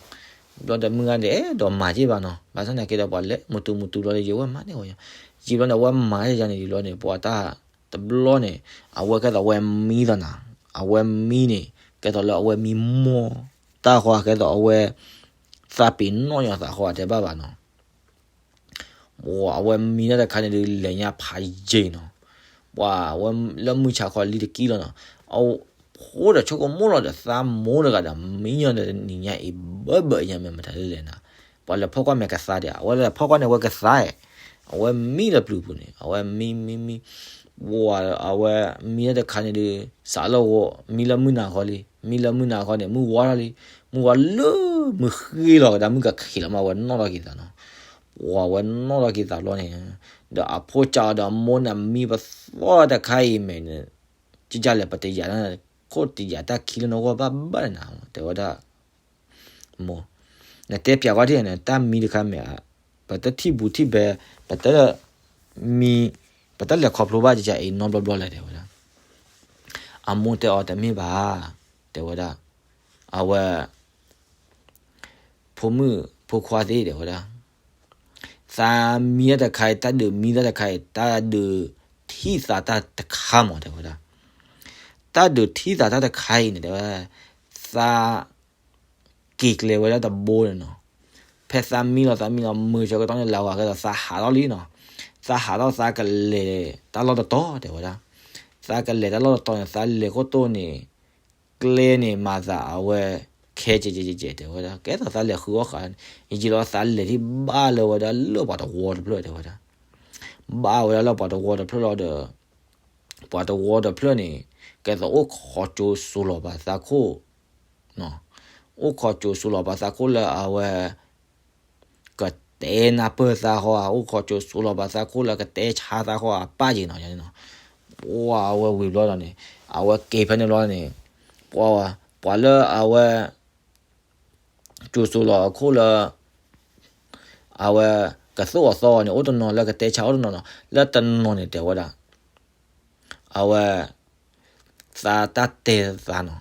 ဘျီဒီးမုၢ်ဂၤန့ၣ် အဲၣ်ဒိးမၤက့ဘၣ်နီၤ. ဘၣ်ဆၣ်သနာ်က့ဒီး ပှၤလဲၤမုၢ်တူမုၢ်တူဘျီဒီး ယဝဲမၤန့ၢ်ဝဲ ယံာ်ဘျီန့ၣ် အဝဲမၤတယါန့ၣ် ယံာ်ဘျီန့ၣ် ပှၤတၢ်တဘျီန့ၣ် အဝဲကဲသိးအဝဲမံသနာ် အဝဲမံန့ၣ် ကဲသိးလၢအဝဲမံမီၢ်တၢ်ဃီ ကဲသိးအဝဲ သးပ့ၤနီၣ်ယီၤသးဃီ အတဲဘၣ်ဘၣ်နီၤ. အဝဲမံတၢ်တခါန့ၣ်ဒုး လဲၤညါဖးယံာ်နီၤ. ပှၤဝဲလၢမုၢ်ဆါခီလံတကံလီၤနီၤ. အဖိဒီးဆိကမိၣ်လီၤဒီး သးမိၢ်တဂၤဒီး မံညီဒီးနံၤညါအံၤဘၢဘၢညါ မ့ၢ်မတၤလဲၣ်လဲၣ်နၤ. ပှၤလဲၤဖီၣ်ကွၢ်မဲာ်ကသါဒီး အဝဲလဲၤဖီၣ်ကွၢ်န့ၢ်ဝဲကသါဧါ. အဝဲမံလၢပျုၤပူၤန့ၣ် အဝဲမံမံမံ ဝဲအဝဲမံတၢ်တခါန့ၣ်ဒုး စးလၢဂီၤ မံလၢမုၢ်နၤခီလံ. မံလၢမုၢ်နၤခီန့ၣ် မုၢ်ဝါထီၣ်လံ. မုၢ်ဝါလၢမုၢ်ဃ့လီၤကဒါ မုၢ်ကခံးလီၤမး အဝဲနီၣ်ထီၣ်က့ၤသးနီၤ. ပှၤဝဲနီၣ်ထီၣ်က့ၤသးဘျီန့ၣ်, ဒီးအဖိကၢ်အီၤဒီးအမိၢ်န့ၣ် မံပသီၣ်တခါအံၤမဲာ်န့ၣ်, ကကလဲၣ် ပတယာ်, ခိၣ်တယာ်တၢ်ခံလၢနဂီၢ်ဘၣ်ဘၣ်နၤ, တဲဝဲဒၣ်. မိၢ်, နတဲပၠးကွၢ်ထံၣ်န့ၣ် တၢ်မံတခါမဲာ်, ပတထံၣ်ဘူးထံၣ်ဘဲ, ပတမံ, ပတလဲၤခီဖျိဘၣ်ကကအံၤနီတဘျီဘျီလဲၣ် တဲဝဲဒၣ်. အမိၢ်တဲအီၤတမ့ၢ်ဘၣ်, တဲဝဲဒၣ်, အဝဲ ဖိမုၣ်ဖိခွါသ့ၣ် တဲဝဲဒၣ်, သးမံတၢ်တခါအံၤ တၢ်ဒုးမံတၢ်တခါအံၤ တၢ်ဒုးထံၣ်သးတၢ်တခါမး တဲဝဲဒၣ်. တၢ်ဒုးထံၣ်သးတၢ်တခါအံၤန့ၣ် တဲဝဲဒၣ်, သးက့ၤကျဲဝဲဒၣ်တဘိန့ၣ်နီၤ. ဖဲသးမံလီၤ သးမံလီၤ မုၢ်ဆၢကတီၢ်န့ၣ် လၢဝဲကဒီး သးဟးထီၣ်လံနီၤ. သးဟးထီၣ် သးကလဲၤတၢ်လီၢ်တတီၤ တဲဝဲဒၣ်. သးကလဲၤတၢ်လီၢ်တတီၤန့ၣ် သးလဲၤခိၣ်တိၢ်န့ၣ် ကျဲန့ၣ်မၤသးအဝဲ ခဲကဲကဲကဲကဲ တဲဝဲဒၣ်. ကဲသိးသးလဲၤဃုအီၣ်ဃာ်န့ၣ် ယယံာ်လီၤသးလဲၤထံၣ်ဘၣ်လၢဝဲဒၣ်လၢပှၤတဝီတဖျၢၣ် တဲဝဲဒၣ်. ဘၣ်ဝဲဒၣ်လၢပှၤတဝီတဖျၢၣ်လီၤဒီး ပှၤတဝီတဖျၢၣ်န့ၣ် ကဲသိးအိၣ်ခိးကၠိစိၤလီၤပာ်သးခိၣ်, အိၣ်ခိးကၠိစိၤလီၤပာ်သးခိၣ်လၢအဝဲ ကတဲနၢ်ပၢၢ်သးဃီဧါ, အိၣ်ခိးကၠိစိၤလီၤပာ်သးခိၣ်လၢကတဲဆါသးဃီဧါ ပၢ်က့ၤနီၤန့ၣ်နီၤ. ပှၤအဝဲဝံၤဘျီဒီးန့ၣ် အဝဲက့ၤဖဲန့ၣ်ဘျီန့ၣ် ပှၤ, ပှၤလၢအဝဲ ကၠိစိၤလီၤအခိၣ်လၢ အဝဲကသိၣ်အီၤသီအီၤန့ၣ် အိၣ်တနီၤ လၢကတဲဆါအိၣ်တနီၤနီၤ လၢတနီၤန့ၣ် တဲဝဲဒၣ်, အဝဲ သးတၢ်တဲသးနီၤ,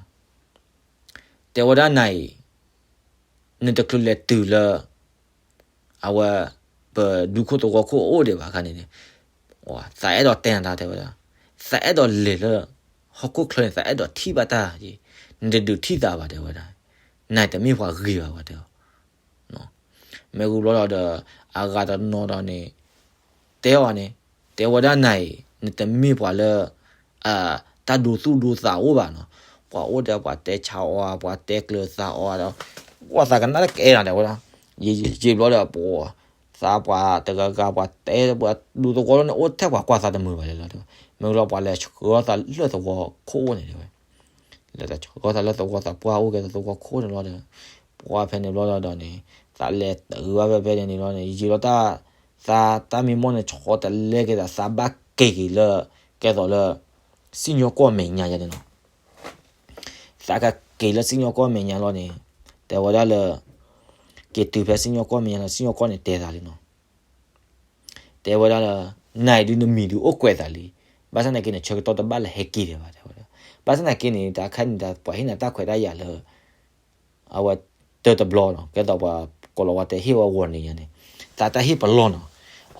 တဲဝဲဒၣ်နၤအံၤ နတချုးလဲၤတုၤလၢ အဝဲ ပဒူခိၣ်သဝီခိၣ်အအိၣ်ဒံးဘၣ်အခါန့ၣ်န့ၣ်, သးအဲၣ်ဒိးတဲနၤတၢ် တဲဝဲဒၣ်, သးအဲၣ်ဒိးလဲၤလၢ ဟီၣ်ခိၣ်ချၢန့ၣ် သးအဲၣ်ဒိးထံၣ်ဘၣ်တၢ်, နတဒုးထံၣ်သးဘၣ် တဲဝဲဒၣ်, နတမ့ၢ်ပှၤဂ့ၤဘၣ်ဝဲ တဲဝဲ. မ့ၢ်ဝံၤဘျီဒီး အဂၤတနီၤဒီးန့ၣ် တဲအီၤန့ၣ်, တဲဝဲဒၣ်နၤအံၤ နတမ့ၢ်ပှၤလၢ တၢ်ဒိသူၣ်ဒိသးအိၣ်ဘၣ်နီၤ, ပှၤအိၣ်ဒီးပှၤတဲဆါအီၤ ပှၤတဲကျၢၤသးအီၤဒီး ပှၤသးကနၣ်တကဲနီၤ တဲဝဲဒၣ်, ယံာ်ယံာ်ဘျီဒီး ပှၤ သးပှၤတဂၤဂၤ ပှၤတဲပှၤဒူသဝီလီၤန့ၣ် အိၣ်ထဲပှၤကွၢ်သးတမုာ်ဘၣ်လဲၣ်လီၤ တဲဝဲ, မ့ၢ်လီၤပှၤလဲၤဆှၢသးလၢသဝီခိၣ်န့ၣ် တဲဝဲ လဲၤတဆှၢသးလၢသဝီသးပှၢ်အိၣ်ကဲသဝီခိၣ်န့ၣ်လီၤဒီး ပှၤဖဲန့ၣ်ဘျီဒီးန့ၣ် သးလဲၤတုၤဘၣ်ဖဲဖဲန့ၣ်န့ၣ်လီၤန့ၣ် ယံာ်လီၤတၢ် သးတၢ်မံမီၢ်န့ၣ် ဆီတလဲက့ၤသး သးဘၣ်က့ၤက့ၤလၢ ကဲသိးလၢ စံၣ်ညီၣ်ကွီၢ်မဲာ်ညါယဲန့ၣ်လီၤ. သးကက့ၤလၢစံၣ်ညီၣ်ကွီၢ်မဲာ်ညါလီၤန့ၣ် တဲဝဲဒၣ်လၢ က့ၤတုၤဖဲစံၣ်ညီၣ်ကွီၢ်မဲာ်ညါလီၤ စံၣ်ညီၣ်ကွီၢ်န့ၣ်တဲသးလံနီၤ တဲဝဲဒၣ်လၢ နၤအံၤဒုးနမံၤဒုးအိၣ်ကွဲးသးလံ, ဘၣ်ဆၣ်သနာ်က့န့ၣ် ဆၢကတီၢ်တဘၣ်လၢဟဲက့ၤဒံးဘၣ် တဲဝဲဒၣ်, ဘၣ်ဆၣ်သနာ်က့န့ၣ် တၢ်ခါန့ၣ် ပှၤဟ့ၣ်နၤတၢ်ခွဲးတၢ်ယာ်လၢ အဝဲတၢတဘျီနီၤ ကဲသိးပှၤကိးလီၤဝဲတဲဟ့ၣ်ဝဲ warning ညါန့ၣ် သးတၢ်ဟ့ၣ်ပလီၢ်နီၤ,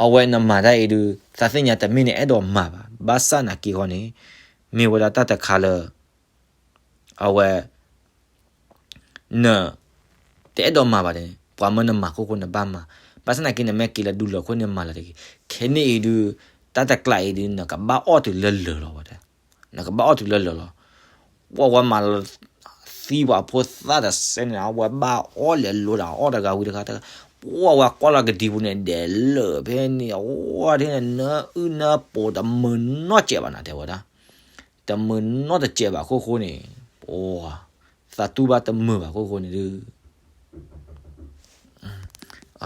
အဝဲနမၤတၢ်အံၤဒုး သးသ့ၣ်ညါတမ့ၢ်နအဲၣ်ဒိးမၤဘၣ်, ဘၣ်ဆၣ်သနာ်က့ဃီန့ၣ် မ့ၢ်ဝဲဒၣ်တၢ်တခါလၢ အဝဲ န တအဲၣ်ဒိးမၤဘၣ်န့ၣ် ပှၤမၢနမၤခိၣ်ဃိနဘၣ်မၤ, ဘၣ်ဆၣ်သနာ်က့နမ့ၢ်က့ၤလၢဒူလၢာ်ခိၣ်န့ၣ်မၤလၢၤတဂ့ၤ, ခဲန့ၣ်အံၤဒုး တၢ်တကျးအံၤဒုး နကဘၣ်အီၣ်တုၤလၢလၢာ်လီၤဝဲ, နကဘၣ်အီၣ်တုၤလၢလၢာ်လီၤ. ပှၤဝဲမၤလၢ သံပှၤဖိသၣ်တစဲးန့ၣ် အဝဲဘၣ်အီၣ်လဲၤလိၤဒီးအီၣ်တဂၤဝံၤတဂၤတဂၤ, ပှၤဝဲကွၢ်လီၤကဒံပူၤန့ၣ် ဒဲးလၢာ်ဖဲန့ၣ် အဝဲဒ်န့ၣ် နအုၣ်နပီၤတမုာ်နီတစဲးဘၣ်နၤ တဲဝဲဒၣ် တမုာ်နီတစဲးဘၣ်ခိၣ်ဃိန့ၣ်, ပှၤ သးတူၢ်ဘၣ်တမုာ်ဘၣ်ခိၣ်ဃိန့ၣ်ဒုး, အ